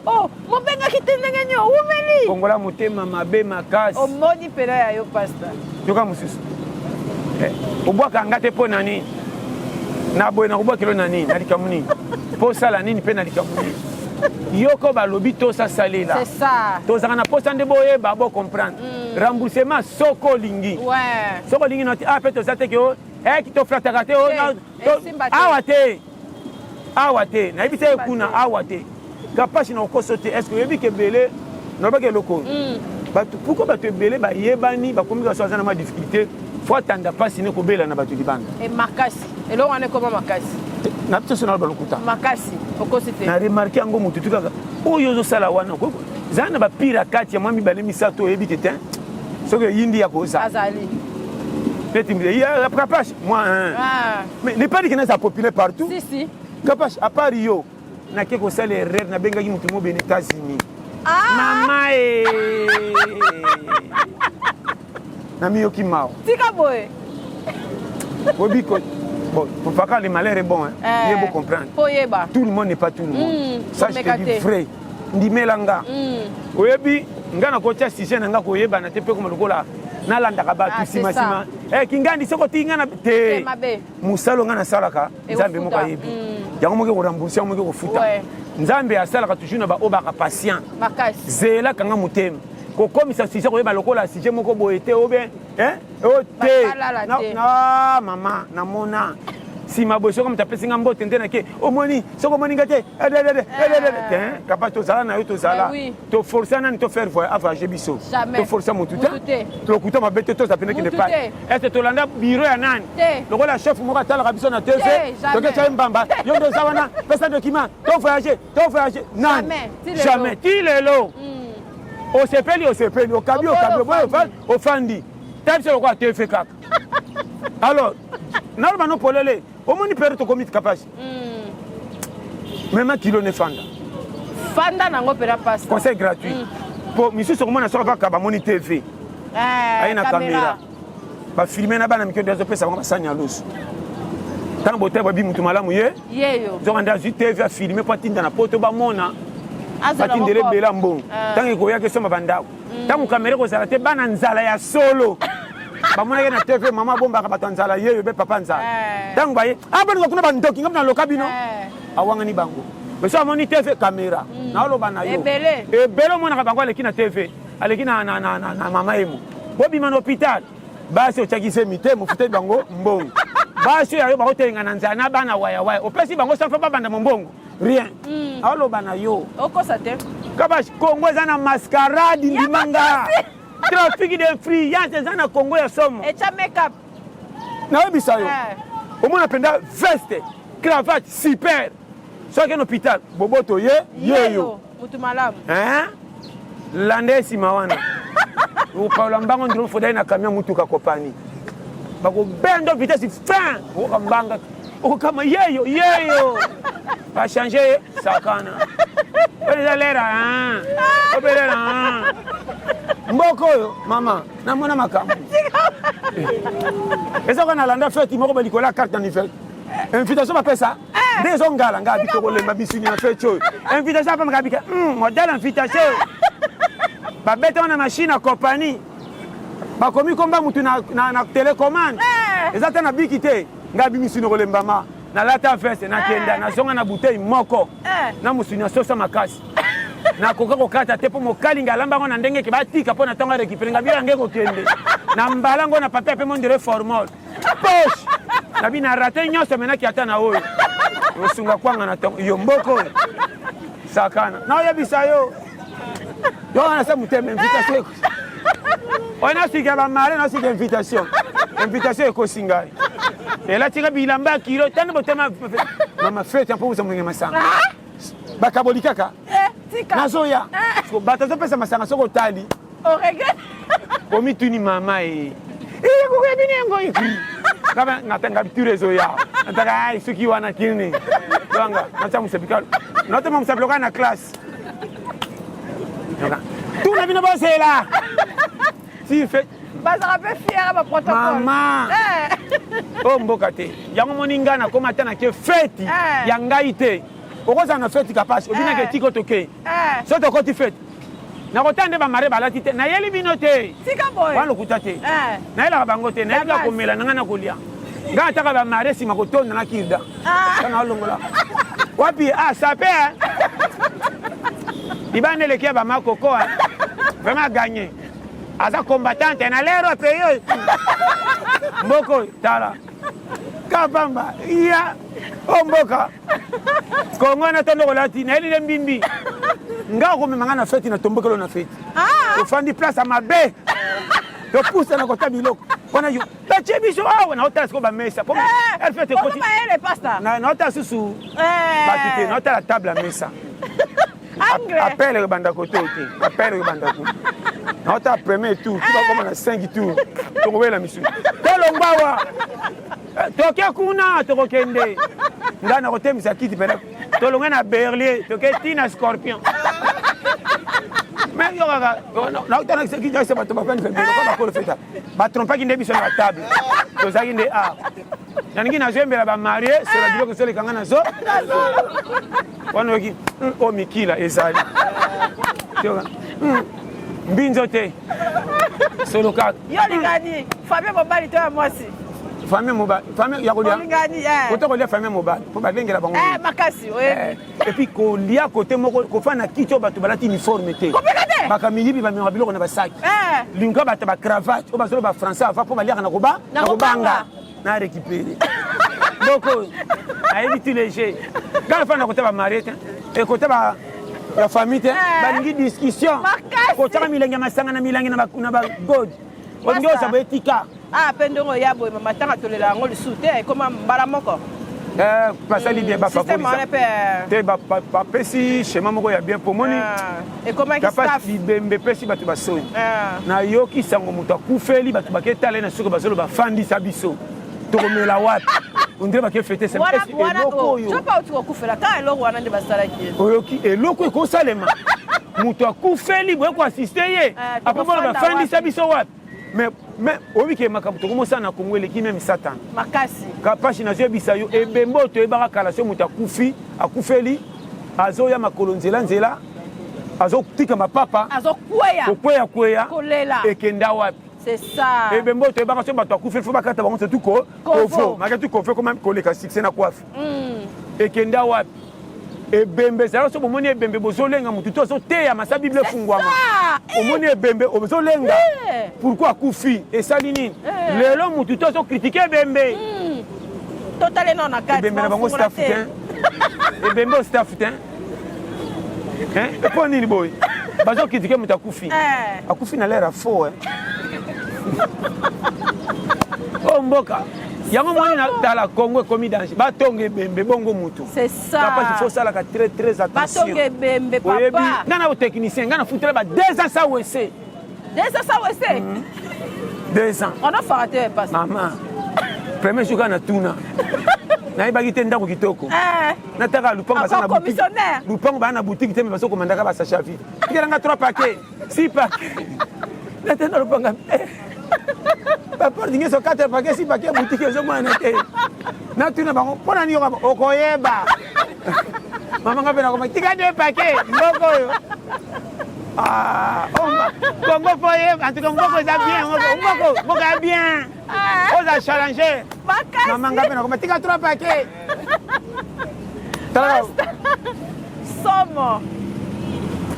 Oh, mobengaki te ndenge nini owumeli kongola motema mabe makasi omoni mpena ya yo pasta yoka mosusu eh, obwaka nga te mpo na nini na boye nakobwakelo na nini na likambo nini mpo osala nini mpe na likambo nini yoko balobi tosasalela tozalaka na mposa nde boyeba bocomprendre mm. remboursement soko olingi soko olingi noti ah mpe toza te ke oh, eh, toflataka te oh, awa te awa te nayebisa ye kuna awa te kapasi na okoso te est ce que oyebi ke ebele nalobaki eloko oyo mm. bato pourkoi bato ebele bayebani bakomi kaso aza na mwa difficulté fo atanda mpasi ne kobela na bato libanda e makasi eloko wana ekoma makasi na biso so naloba lokuta makasi okosi te na remarke yango motu tu kaka oyo ozosala wana zala na bapire kati ya mwa mibale misato oyebi ke te soki eyindi ya koza azali neti kapash moi ah. mais n'est pas dit que naza populaire partout si, si. kapash à part yo nake kosala erreur nabengaki motu mo bene états-unis ah. mama e namiyoki mawa tika boye oyebi ko bon papa le malheur est bon hein eh, ye bo comprendre po yeba tout le monde n'est pas tout le monde mm, ça je te dis vrai ndimela nga mm. oyebi nga nakotia sujet na nga koyebana te mpe koma lokola nalandaka bato ah, nsima nsima eh, kingandi soki otiki nga na te mosala nga nasalaka nzambe moko ayebi mm. yango moke korembourse yango moke kofuta nzambe asalaka toujours na baoyo baka patient zela kanga motema kokomisa sujet koyeba lokola sujet moko boye te obe o te na mama namona nsima boye soki moto apesi nga mbote nde nake omoni soki omoni nga te te kapa tozala na yo tozala toforce nani to faire avoyage biso toforce motu te tokuta mabe te toza pene kende pai ete tolanda biro ya nani lokola chef moko atalaka biso na tv toketya ye mbamba yo nde oza wana pesa document to voyage to voyage nani jamais ti lelo hmm. osepeli osepeli okabi okabi oboyi ofandi ta biso lokola tv kaka alors naloba no polele omoni pere tokomi kapasi hmm. mema kilo nefanda fanda nango mpena pasi conseil gratuit mpo hmm. misusu okomona soki kaka bamoni tv eh, aye na kamera bafilme na bana mike nde azopesa bango basani ya loso ntango botali babi motu malamu ye nzoka nde azwi tv afilme mpo atinda na poto bamona batindela ebela mbongo ntango ah. ekoyaki esomba bandako ntango mm. kamera ekozala te bana nzala ya solo bamonaki na tv mama abombaka bato ya nzala yeyo be papa nzala eh. ntango baye aboninga ah, kuna bandoki ngai naloka bino eh. awangani bango beso amoni tv kamera mm. naoloba na yo ebele omonaka bango aleki na tv aleki na, na, na, na, na mama emo bobima na hôpital basi otyaki zemi te mofuteli bango mbongo basi oyo ayo bakotelenga na nzala na bana wayawaya opesi bango sanfa babanda mombongo rien mm. aoloba na yo okosa te kabash congo eza na mascarade ndima nga trafic d'influence eza na congo ya somo etya makeup nayebisa yo eh. omona mpenza veste cravate super soki na hôpital boboto ye yeyo mutu malamu hein landa ye nsima wana opaola mbango ndiro fodai na camion mutuka kopani bakobenda vitesse fin okoka mbanga okokama yeyo yeyo bachange ye sakana oyo eza lera obelera mboka oyo mama namona makambo eza kaka nalanda feti moko balikolo ya carte d'anniversaire invitation bapesa eh. nde ezongala nga abi tokolemba misuni na feti oyo invitation apamaka abika hmm, modèle invitation babeta wana machine ya compagnie bakomi komba mutu na, na, na telecommande eh. eza te na biki te nga abi misuni kolembama nalata veste nakenda eh. nazonga na bouteille moko na mosuni ya soso makasi nakoka kokata te mpo mokalinga alamba yango na ndenge ke batika mpo na ntango arekipere nga biyo yange kokende na mbala ngo na papier mpe mondire formol poche nabi na rate nyonso menaki ata na oyo osunga kwanga na tongo yo mboko oyo sakana naoyebisa yo yo wana sa motema invitation. Oyo nasika bamare, nasika invitation. Invitation ekosi ngai. Elatika bilamba ya kilo, tanda botema mama fete mpo oza moninga masanga. Ah! Bakaboli kaka. Eh, Nazoya. Eh. Bato azopesa masanga soki otali. Omituni mama e. Iye bino yango ekri. Kaba natanga biture ezoya. Nataka ai soki wana kini. Donga natya mosapi kalo. Natema mosapi lokola na classe. Tuna bino bozela. Si fait bazalaka mpe fiere ba protocole. Mama. Eh. Oyo mboka te. Yango moni ngai nakoma ata nake feti eh. ya ngai te. Okozala na feti kapasi obinaka eh. etiko tokei. Soki tokoti feti nakotala nde bamare balati te nayeli bino te wana lokuta te nayelaka bango te nayebi kaka komela na ngai na kolia ngai ataka bamare nsima kotonda na kirda ah. na olongola wapi ah sape libanda eleki ya bamakoko vraiment gagne aza combattante na lero pays oyo mboko tala kapamba ya o mboka kongo na tondo kolati nayeli nde mbimbi nga okomema nga na feti na tombokelo na feti ah. ofandi place ya mabe topusa na kota biloko wana yo batie biso awa naotala sikoyo bamesa po eh, fete ekoti naotala susu eh. bato te naotala table ya mesa appel ebanda kote te appel ebanda kuna naota premier tour ti bakoma na 5 tour tokowela misu tolongwa awa eh, toke kuna tokokende ngai nakotemisa kiti pena tolongwe na berlier toke ti na scorpion me yo kaka naotanakisa bato bafandi pembeni bakolo feta batrompaki nde biso na batable tozalaki nde a nalingi nazoyembela bamarie sola biloko ezoleka ngai nazo wana oyoki hmm, oyo mikila ezali hmm, mbinzo te solo kaka yo olingani famille mobali to ya mwasi famille mobali famille ya kolia olingani eh. kote kolia famille mobali mpo balengela bango eh, makasi oyebi eh. et puis kolia kote moko kofanda na kiti oyo bato balati uniforme te bakamiyibi bamemaka biloko na basaki eh. linga bato bacravate oyo bazolo bafrançais ava mpo baliaka na kobanga na récupéré boko nayebi ti léger ngai nafanda kota bamarie te ekota ba ya famille te eh. balingi discussion kotyaka milangi ya masanga na milangi na bagode olingi osabo etika Ah pe ndenge oya boye mama tanga tolela yango lisusu te ekoma mbala moko. Eh, basali bien hmm, système wana pe eh. te bapesi schéma moko ya bien pomoni ah, ekomaki staff bibembe epesi bato basoni ah. nayoki sango moto akufeli bato baketala ye na suka bazolo bafandisa biso tokomela wapi ondire bake fete eloko oyo oyoki eloko ekosalema moto akufeli boye koasiste ye eh, apres bolo bafandisa biso wapi mais mais oyebi ke makambo tokomosala na kongo eleki meme satana makasi kapashi nazoyebisa yo ebembe oyo toyebaka kala so moto akufi akufeli azoya makolo nzela nzela azotika mapapa azokweya kokweya kweya ekenda wapi c'est ça ebembe oyo toyebaka so bato akufeli fo bakata bango surtout ko kovo make tu kovo ekoma koleka succès na coiffe mm. ekenda wapi ebembe ezalaka so bomoni ebembe bozolenga motu to azoteya masa bible efungwama eh. omoni ebembe ozolenga eh. pourkui akufi esali nini eh. lelo motu to azokritike ebembe hmm. totale nao na kati ebembe na bango staff te ebembe o staff te mpo nini boye bazokritike moto akufi akufi na lere ya faux oyo mboka yango moni na tala Congo ekomi danger batonga ebembe bongo mutu c'est ça papa il faut salaka très très attention batonga ebembe papa oyebi nga na technicien nga na futela ba 2 ans sans WC 2 ans sans WC 2 ans on a fara te passe maman premier jour kaka na tuna nayebaki te ndako kitoko eh. nataka lupango baza na boutique lupango baa na boutique te me bazokomandaka basachet ya vide tikelanga 3 paquet 6 paquet natenda lupanga eh. baporte nyonso 4 paquet 6 paquet boutique ezomonana te natuna bango mpo na nini okoyeba mama nga mpe nakoma tika 2 paquet mboko oyo ah, oh, kongo fo yeba en tout cas mboko eza bien mboko mboka ya bien ah. oza challenge mama nga mpe nakoma tika 3 paquet tala somo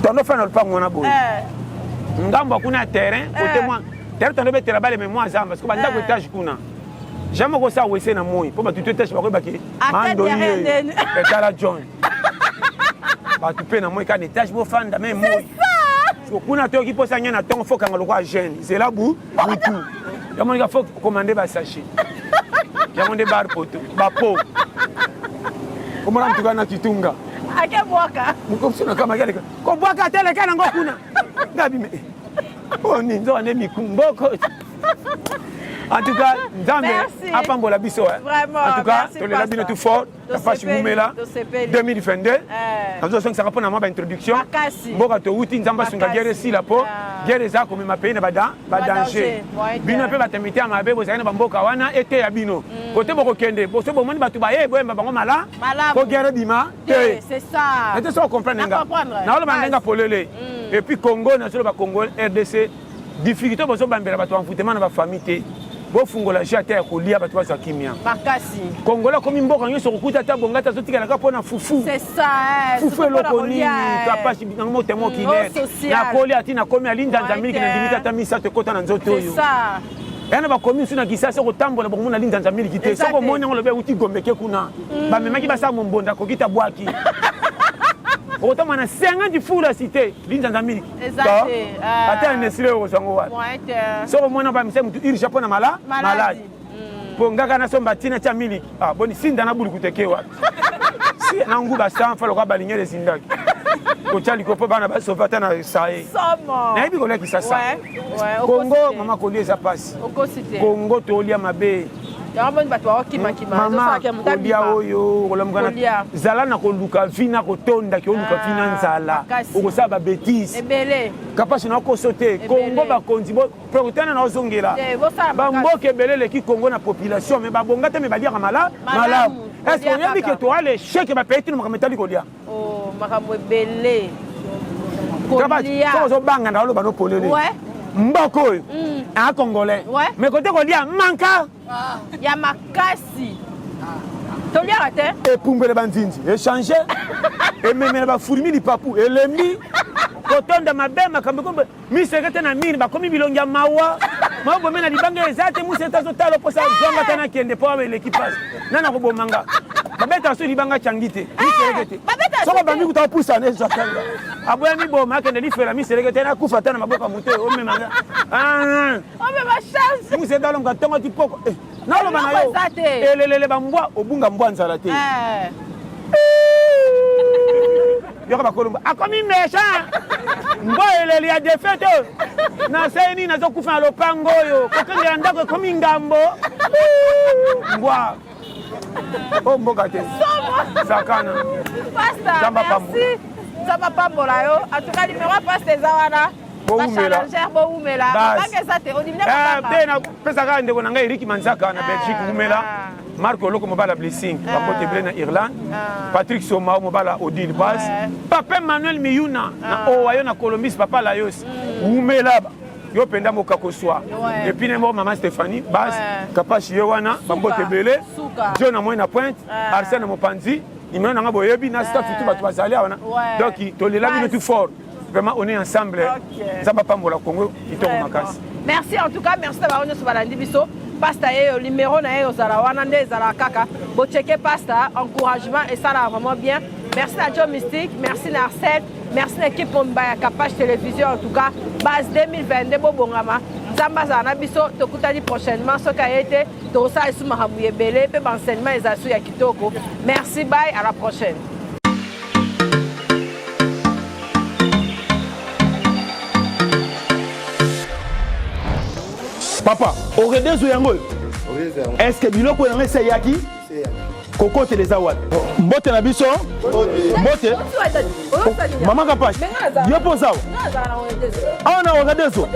tondo fana lupango wana boye eh. ngambo ya kuna ya terrain kote eh. mwa terrain tondo betela bale me mwa zamba parce que bandako eh. etage kuna jamais okosala wese na moi mpo bato to etage bakoyebaki mandoi etala john bato mpe na moi kaka na etage bofanda me moi Kuna toyoki mposa ngai na ntongo fo kanga lokola jeune zela bu butu yamonika fo komande basachet yango nde bar poto bapo komona motuka na kitunga akebwaka mokoso na kama aleka kobwaka te leka nango kuna ngabi me oyo nini nzoka nde mikumboko en tout cas nzambe apambola biso en tout cas tolela bino tout fort Kapash wumela 2022 nazosongisaka mpo na mwa baintroduction mboka towuti nzambe asunga guerre esila mpo ah. guerre eza komema pays na badanger bino mpe bato ya mitema mabe bozali na bamboka wana eteya bino mm. kote bokokende boso bomoni bato baye boyemba bango mala mpo guerre ebima te ete soki okomprendre nga naoloba ndenge polele mm. epuis congo nazoloba congo rdc Difficulté bozo bambela bato envoûtement na ba famille te. Bofungola jeu ata ya kolia bato bazwa kimia. Makasi. Congolais akomi mboka nyonso kokuta ata bonga te azotikala kaka mpo na fufu. C'est ça. Eh, fufu eloko nini eh. kapasi nango motema okile. Mm, Nakoli ati nakomi alinzanza miliki na ndimi ata misato ekota na nzoto oyo. C'est ça. ya na bakomi mosusu na kisasa okotambola bokomona linzanza miliki te soki omoni yango lobi euti gombe ke kuna mm. bamemaki basala mombonda kokita bwaki okotambola na 50 fulu ya cité linzanza miliki Ah. ata ya nesile oyo kozwa yango wapi soki omona bamisa motu urgent mpo na mala maladi mpo hmm. ngaka nasomba ntina tya miliki ah, boni sinda na buluku teke wapi si na nguba sanfa lokola balingele esindaki kotya liko mpo bana basova ata na saye nayebi kolakisa sa kongo mama kolia eza mpasi kongo tolia mabe mama kolia oyo okolamuka zala na koluka vi na kotonda ke oluka vi na ah, nzala okosala babetise kapasi na okoso te kongo bakonzi protana na ozongela bamboka ebele eleki kongo na population me babonga te me baliaka malamu est ce que oyebi ke toa lechec bapaye tino makambo etali kolia Oh, makambo ebele. Kolia. Soki ozobanga na oloba no polele. Ouais. Mboka oyo. Mm. Un congolais. Ouais. Mais kote kolia manka. Ah. Ya makasi. Toliaka te. Epumbele banzinzi echange. Ememela ba fourmi lipapu elembi. Kotonda mabe makambo Miseke te na mire bakomi bilongi ya mawa mabomi na libanga eza te museke azotala oposa zwanga ata nakende mpo awa eleki pasi na nakoboma nga babetaka so libanga cangi te miseleke te soko obandi kuta opusana ezwakanga aboya miboma akende lifela miseleke te nakufa ata na maboko ya moto oyo omema nga ah. museke alonga ntongo ti poko eh, naloba na yo elelele bambwa obunga mbwa nzala te eh. Yoka bakolomba akomi méchant mbwa eleli ya defete oyo nasali nini nazokufa na lopango oyo kokengela ndako ekomi ngambo mbwa o mboka te sakana nzambe apambola nzambe apambola yo en tout cas numéro ya pasta eza wana bowumela bowumela mabanga eza te odimina eh, te napesa kaka ndeko na ngai Eric Manzaka na Belgique ah, wumela ah. Marc Oloko mobala Blessing ah. bakote ebele na Irlande Patrick Somao mobala Odile Bas Papa Emmanuel Miyuna na Ohio na Columbus Papa Layos mm. wumela yo mpenza mokakoswa epuis ne moko mama Stéphanie Bas Kapashi ye wana bambote ebele John na moi na pointe Arsène na mopanzi nimero na nga boyebi na staff tout bato bazali awa donc tolela bino tout fort Vraiment on est ensemble. Okay. Nzambe apambola Congo kitoko makasi. Merci en tout cas, merci na bango nyonso balandi biso. Pasta yeyo numéro na ye ozala wana nde ezala kaka. Bo checker pasta, encouragement et ça là vraiment bien. Merci na Joe Mystique, merci na Arsène, merci na équipe Momba ya Kapash Télévision en tout cas. Base 2022 bobongama. Nzambe azala na biso tokutani prochainement soki aye te tokosala lisusu makambo ebele mpe baenseignement ezala su ya kitoko. Merci bye à la prochaine. Papa, oredezo yango oyo est ce que biloko yango esi eyaki kokotela eza wapi mbote na biso mbote mama kapash yo mpo ozawa awa na oredezo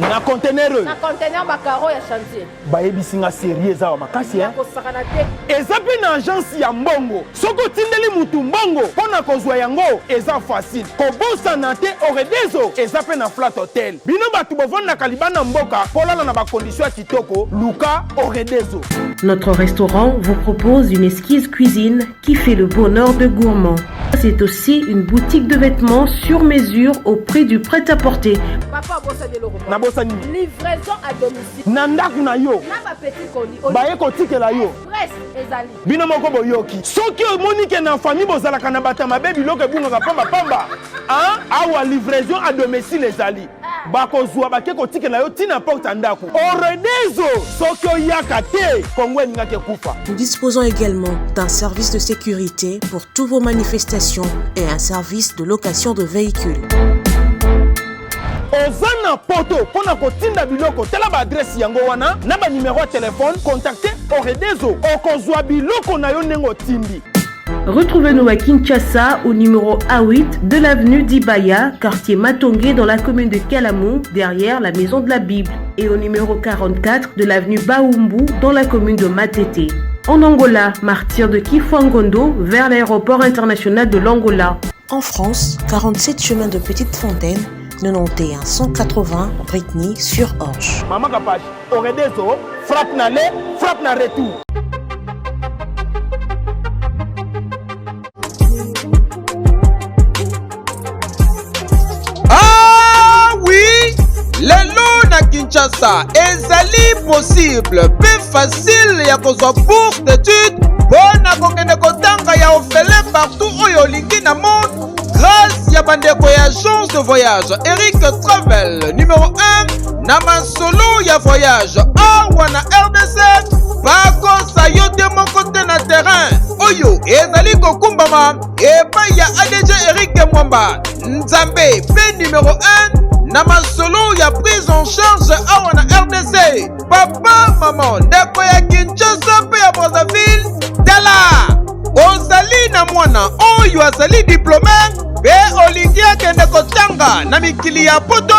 na contener oyo Bayebisi nga serie eza awa makasi hein. Kosakana te. Eza pe na agence ya mbongo. Soki otindeli mutu mbongo pona kozua yango eza facile. Kobosana te Oredezo eza pe na Flat Hotel. Bino batu bovandaka libanda mboka polala na ba conditions ya kitoko luka. Luka Oredezo. Notre restaurant vous propose une esquisse cuisine qui fait le bonheur de gourmands. C'est aussi une boutique de vêtements sur mesure au prix du prêt-à-porter. Papa obosani eloko moko. Nabosani nini? Livraison à domicile. Na ndako na yo. Na ba petits colis. Baye kotikela yo. Express ezali. Bino moko boyoki. Soki omoni ke na famille bozalaka na bato ya mabe biloko ebungaka pamba pamba. Hein? Awa livraison à domicile ezali. Bakozwa bake kotikela yo ti na porte ya ndako. Oredezo soki oyaka te Congo elingaki ekufa. Nous disposons également d'un service de sécurité pour toutes vos manifestations et un service de location de véhicules. Oza na poto mpo na kotinda biloko, tala ba adresse yango wana na ba numero ya telefone, contacte Oredezo, okozwa biloko na yo ndenge otindi. Retrouvez-nous à Kinshasa au numéro A8 de l'avenue Dibaya, quartier Matongé dans la commune de Kalamu, derrière la maison de la Bible, et au numéro 44 de l'avenue Baumbu dans la commune de Matete. En Angola, martyr de Kifuangondo vers l'aéroport international de l'Angola. En France, 47 chemin de Petite Fontaine, 91 180 Britney sur Orge. Maman Kapash, Oredezo, frappe na aller, frappe na retour. Ah oui, lelo na Kinshasa ezali possible mpe facile ya kozwa bourse d'études mpo na kokende kotanga ya ofele partout oyo olingi na monde grâce ya bandeko ya agence de voyage Eric Travel numéro 1 na masolo ya voyage awa na RDC bakosa yo te moko te na terrain oyo ezali kokumbama epai ya ADG Eric Mwamba Nzambe mpe numéro 1 na masolo ya prise en charge awa na RDC papa mama ndeko ya Kinshasa mpe ya Brazzaville tala ozali na mwana oyo azali diplome mpe olingi akende kotanga na mikili ya poto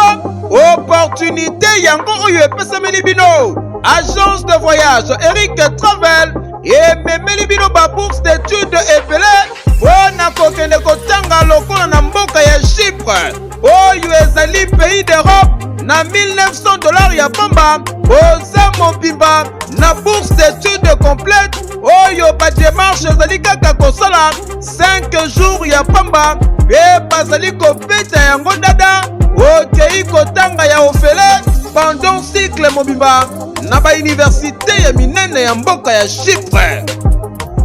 opportunité yango oyo epesameli bino agence de voyage Eric Travel ememeli bino ba bourse d'étude ebele mpo na kokende kotanga lokola na mboka ya Chypre oyo ezali pays d'Europe na 1900 dollars ya pamba oza mobimba na bourse d'étude complète oyo ba démarche ezali kaka kosala 5 jours ya pamba mpe bazali kobeta yango dada okei kotanga ya ofele pendant cycle mobimba na ba universite ya minene ya mboka ya Chypre.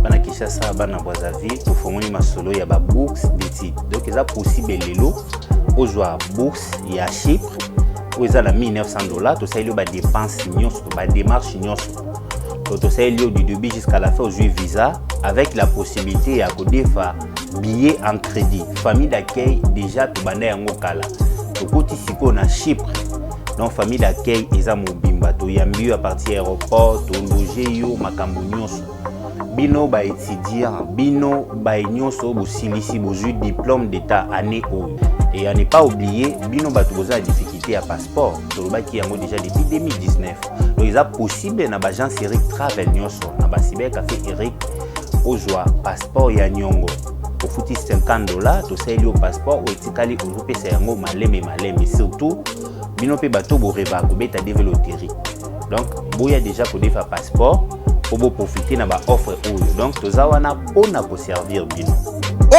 Bana Kinshasa, bana Brazzaville, tofongoli masolo ya ba bourse d'études. Donc eza possible lelo ozwa bourse ya Chypre oyo eza na 1900 dollars, tosaleli yo ba dépenses nyonso, ba démarches nyonso. Donc tosaleli yo du début jusqu'à la fin ozwi visa avec la possibilité ya kodefa billet en crédit. Famille d'accueil déjà tobanda yango kala. Tokoti sikoyo na Chypre. Donc famille d'accueil eza mobimba, toyambi yo à partir ya aéroport, tologe yo makambo nyonso. Bino ba étudiants, bino ba nyonso bosilisi bozwi diplôme d'état année oyo. Et à ne pas oublier, bino bato boza na difficulté ya passeport, tolobaki yango déjà depuis 2019. Donc eza possible na ba agence Eric Travel nyonso, na ba cyber café Eric ozwa passeport ya nyongo. Ofuti 50 dollars, tosaleli yo passeport oyo etikali ozopesa yango maleme maleme. Surtout bino mpe bato borevaka kobeta DV loterie. Donc boya déjà kodefa passeport po boprofite na ba offre oyo. Donc toza wana mpona koservir bino.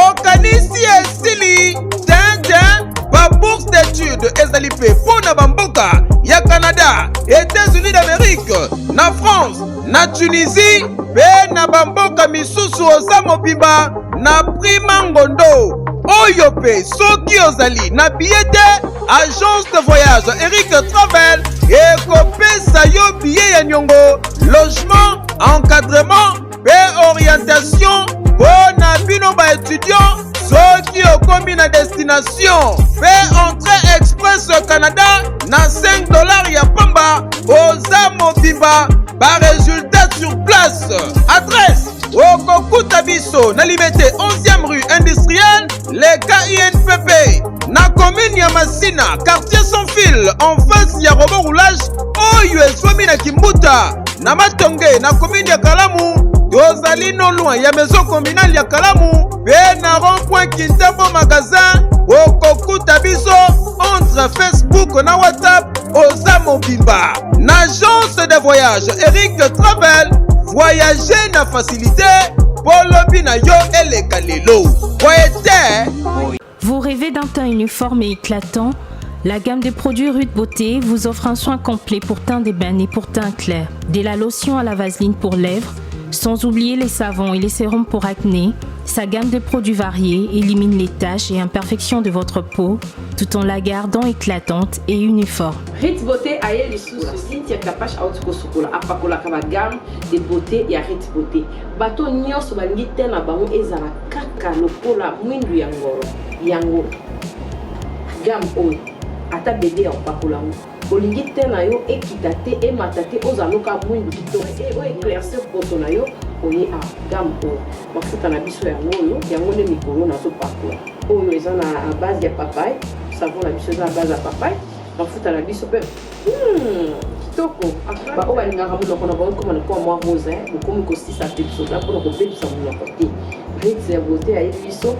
Okanisi esili tintin ba bourse d'études ezali mpe mpo na bamboka ya Canada, États-Unis d'Amérique, na France, na Tunisie mpe na bamboka misusu oza mobimba na prix mangondo. Oyo mpe soki ozali na billet te, agence de voyage Eric Travel ekopesa yo billet ya niongo, logement, encadrement mpe orientation mpo na bino ba étudiants soki okomi na destination mpe entrée express Canada na 5 dollars ya pamba oza mobimba ba résultats sur place. Adresse okokuta biso na Limete 11e rue industrielle leka INPP na commune ya Masina quartier sans fil en face ya robot roulage oyo ezwami na Kimbuta na Matonge na commune ya Kalamu. Tozali no loin ya maison communale ya Kalamu pe na rond-point Kintambo magasin. Okokuta biso entre Facebook na WhatsApp oza mobimba na agence de voyage Eric Travel, voyager na facilité mpo lobi na yo eleka lelo. Boye te. Vous rêvez d'un teint uniforme et éclatant? La gamme de produits Ruth Beauté vous offre un soin complet pour teint d'ébène et pour teint clair. De la lotion à la vaseline pour lèvres, sans oublier les savons et les sérums pour acné, sa gamme de produits variés élimine les taches et imperfections de votre peau tout en la gardant éclatante et uniforme. Ritz Beauté aye lisusu Cynthia Kapash auti kosukola apakolaka ba gamme de beauté ya Ritz Beauté. Bato nyonso balingi teint na bango ezala kaka lokola mwindu ya ngolo. Yango gamme oyo ata bebe ya kopakola yango olingi teint na yo ekita te emata te ozala loka mwindu kitoko e oyo eclaircir poso na yo oye a gamme oyo mafuta na biso yango oyo yango nde mikolo nazopakola oyo eza na base ya papaye savon na biso eza na base ya papaye mafuta na biso mpe kitoko baoyo balingaka monoko na bango ekoma lokola mwa rose bokomi kosisa pepsoda mpona kobebisa monoko te ritz ya beauté ayebi biso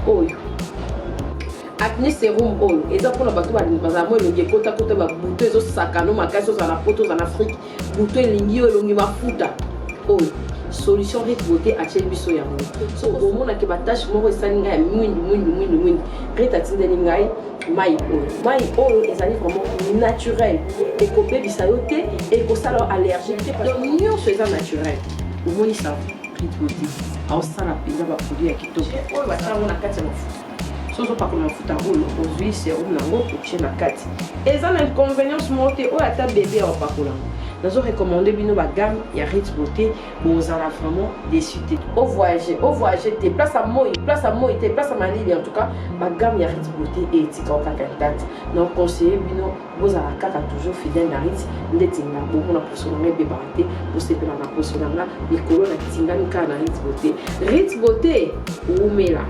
oyo acne serum oyo eza mpona bato bazala mwa elongi ekotakota babuto ezosakano makasi ozala na poto ozala na afrike buto elingi yo elongi mafuta oyo solution Rit Beauté atieli biso yango so omonake batache moko esali ngai ya mwindu mwindu mwindu mwindu Rit atindeli ngai mai oyo mai oyo ezali vraiment naturel ekobebisa yo te ekosala yo allergique te donc nyonso eza naturel omoni savon Rit Beauté aosala mpenza baproduit ya kitoko oyo batia yango na kati ya mafuta so ozopakola mafuta oyo ozwi serum nango otie na kati eza na inconvenience moko te oyo ata bebe ya opakola yango nazo recommande bino bagamme ya Ritz Beauté bozala vraiment déçu te o voyage o voyage te place ya moi place ya moi te place ya malili en tout cas bagamme ya Ritz Beauté etika kaka intact na conseiller bino bozala kaka toujours fidèle na Ritz ndeti nga bomona poso na nga ebebaka te bosepela na poso na nga likolo na tingami kaka na Ritz Beauté Ritz Beauté wumela.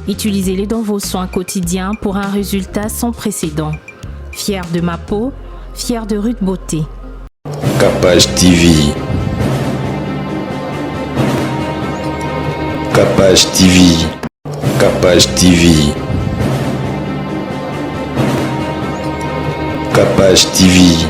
Utilisez-les dans vos soins quotidiens pour un résultat sans précédent. Fier de ma peau, fier de Ruth Beauté. Capage TV. Capage TV. Capage TV. Capage TV.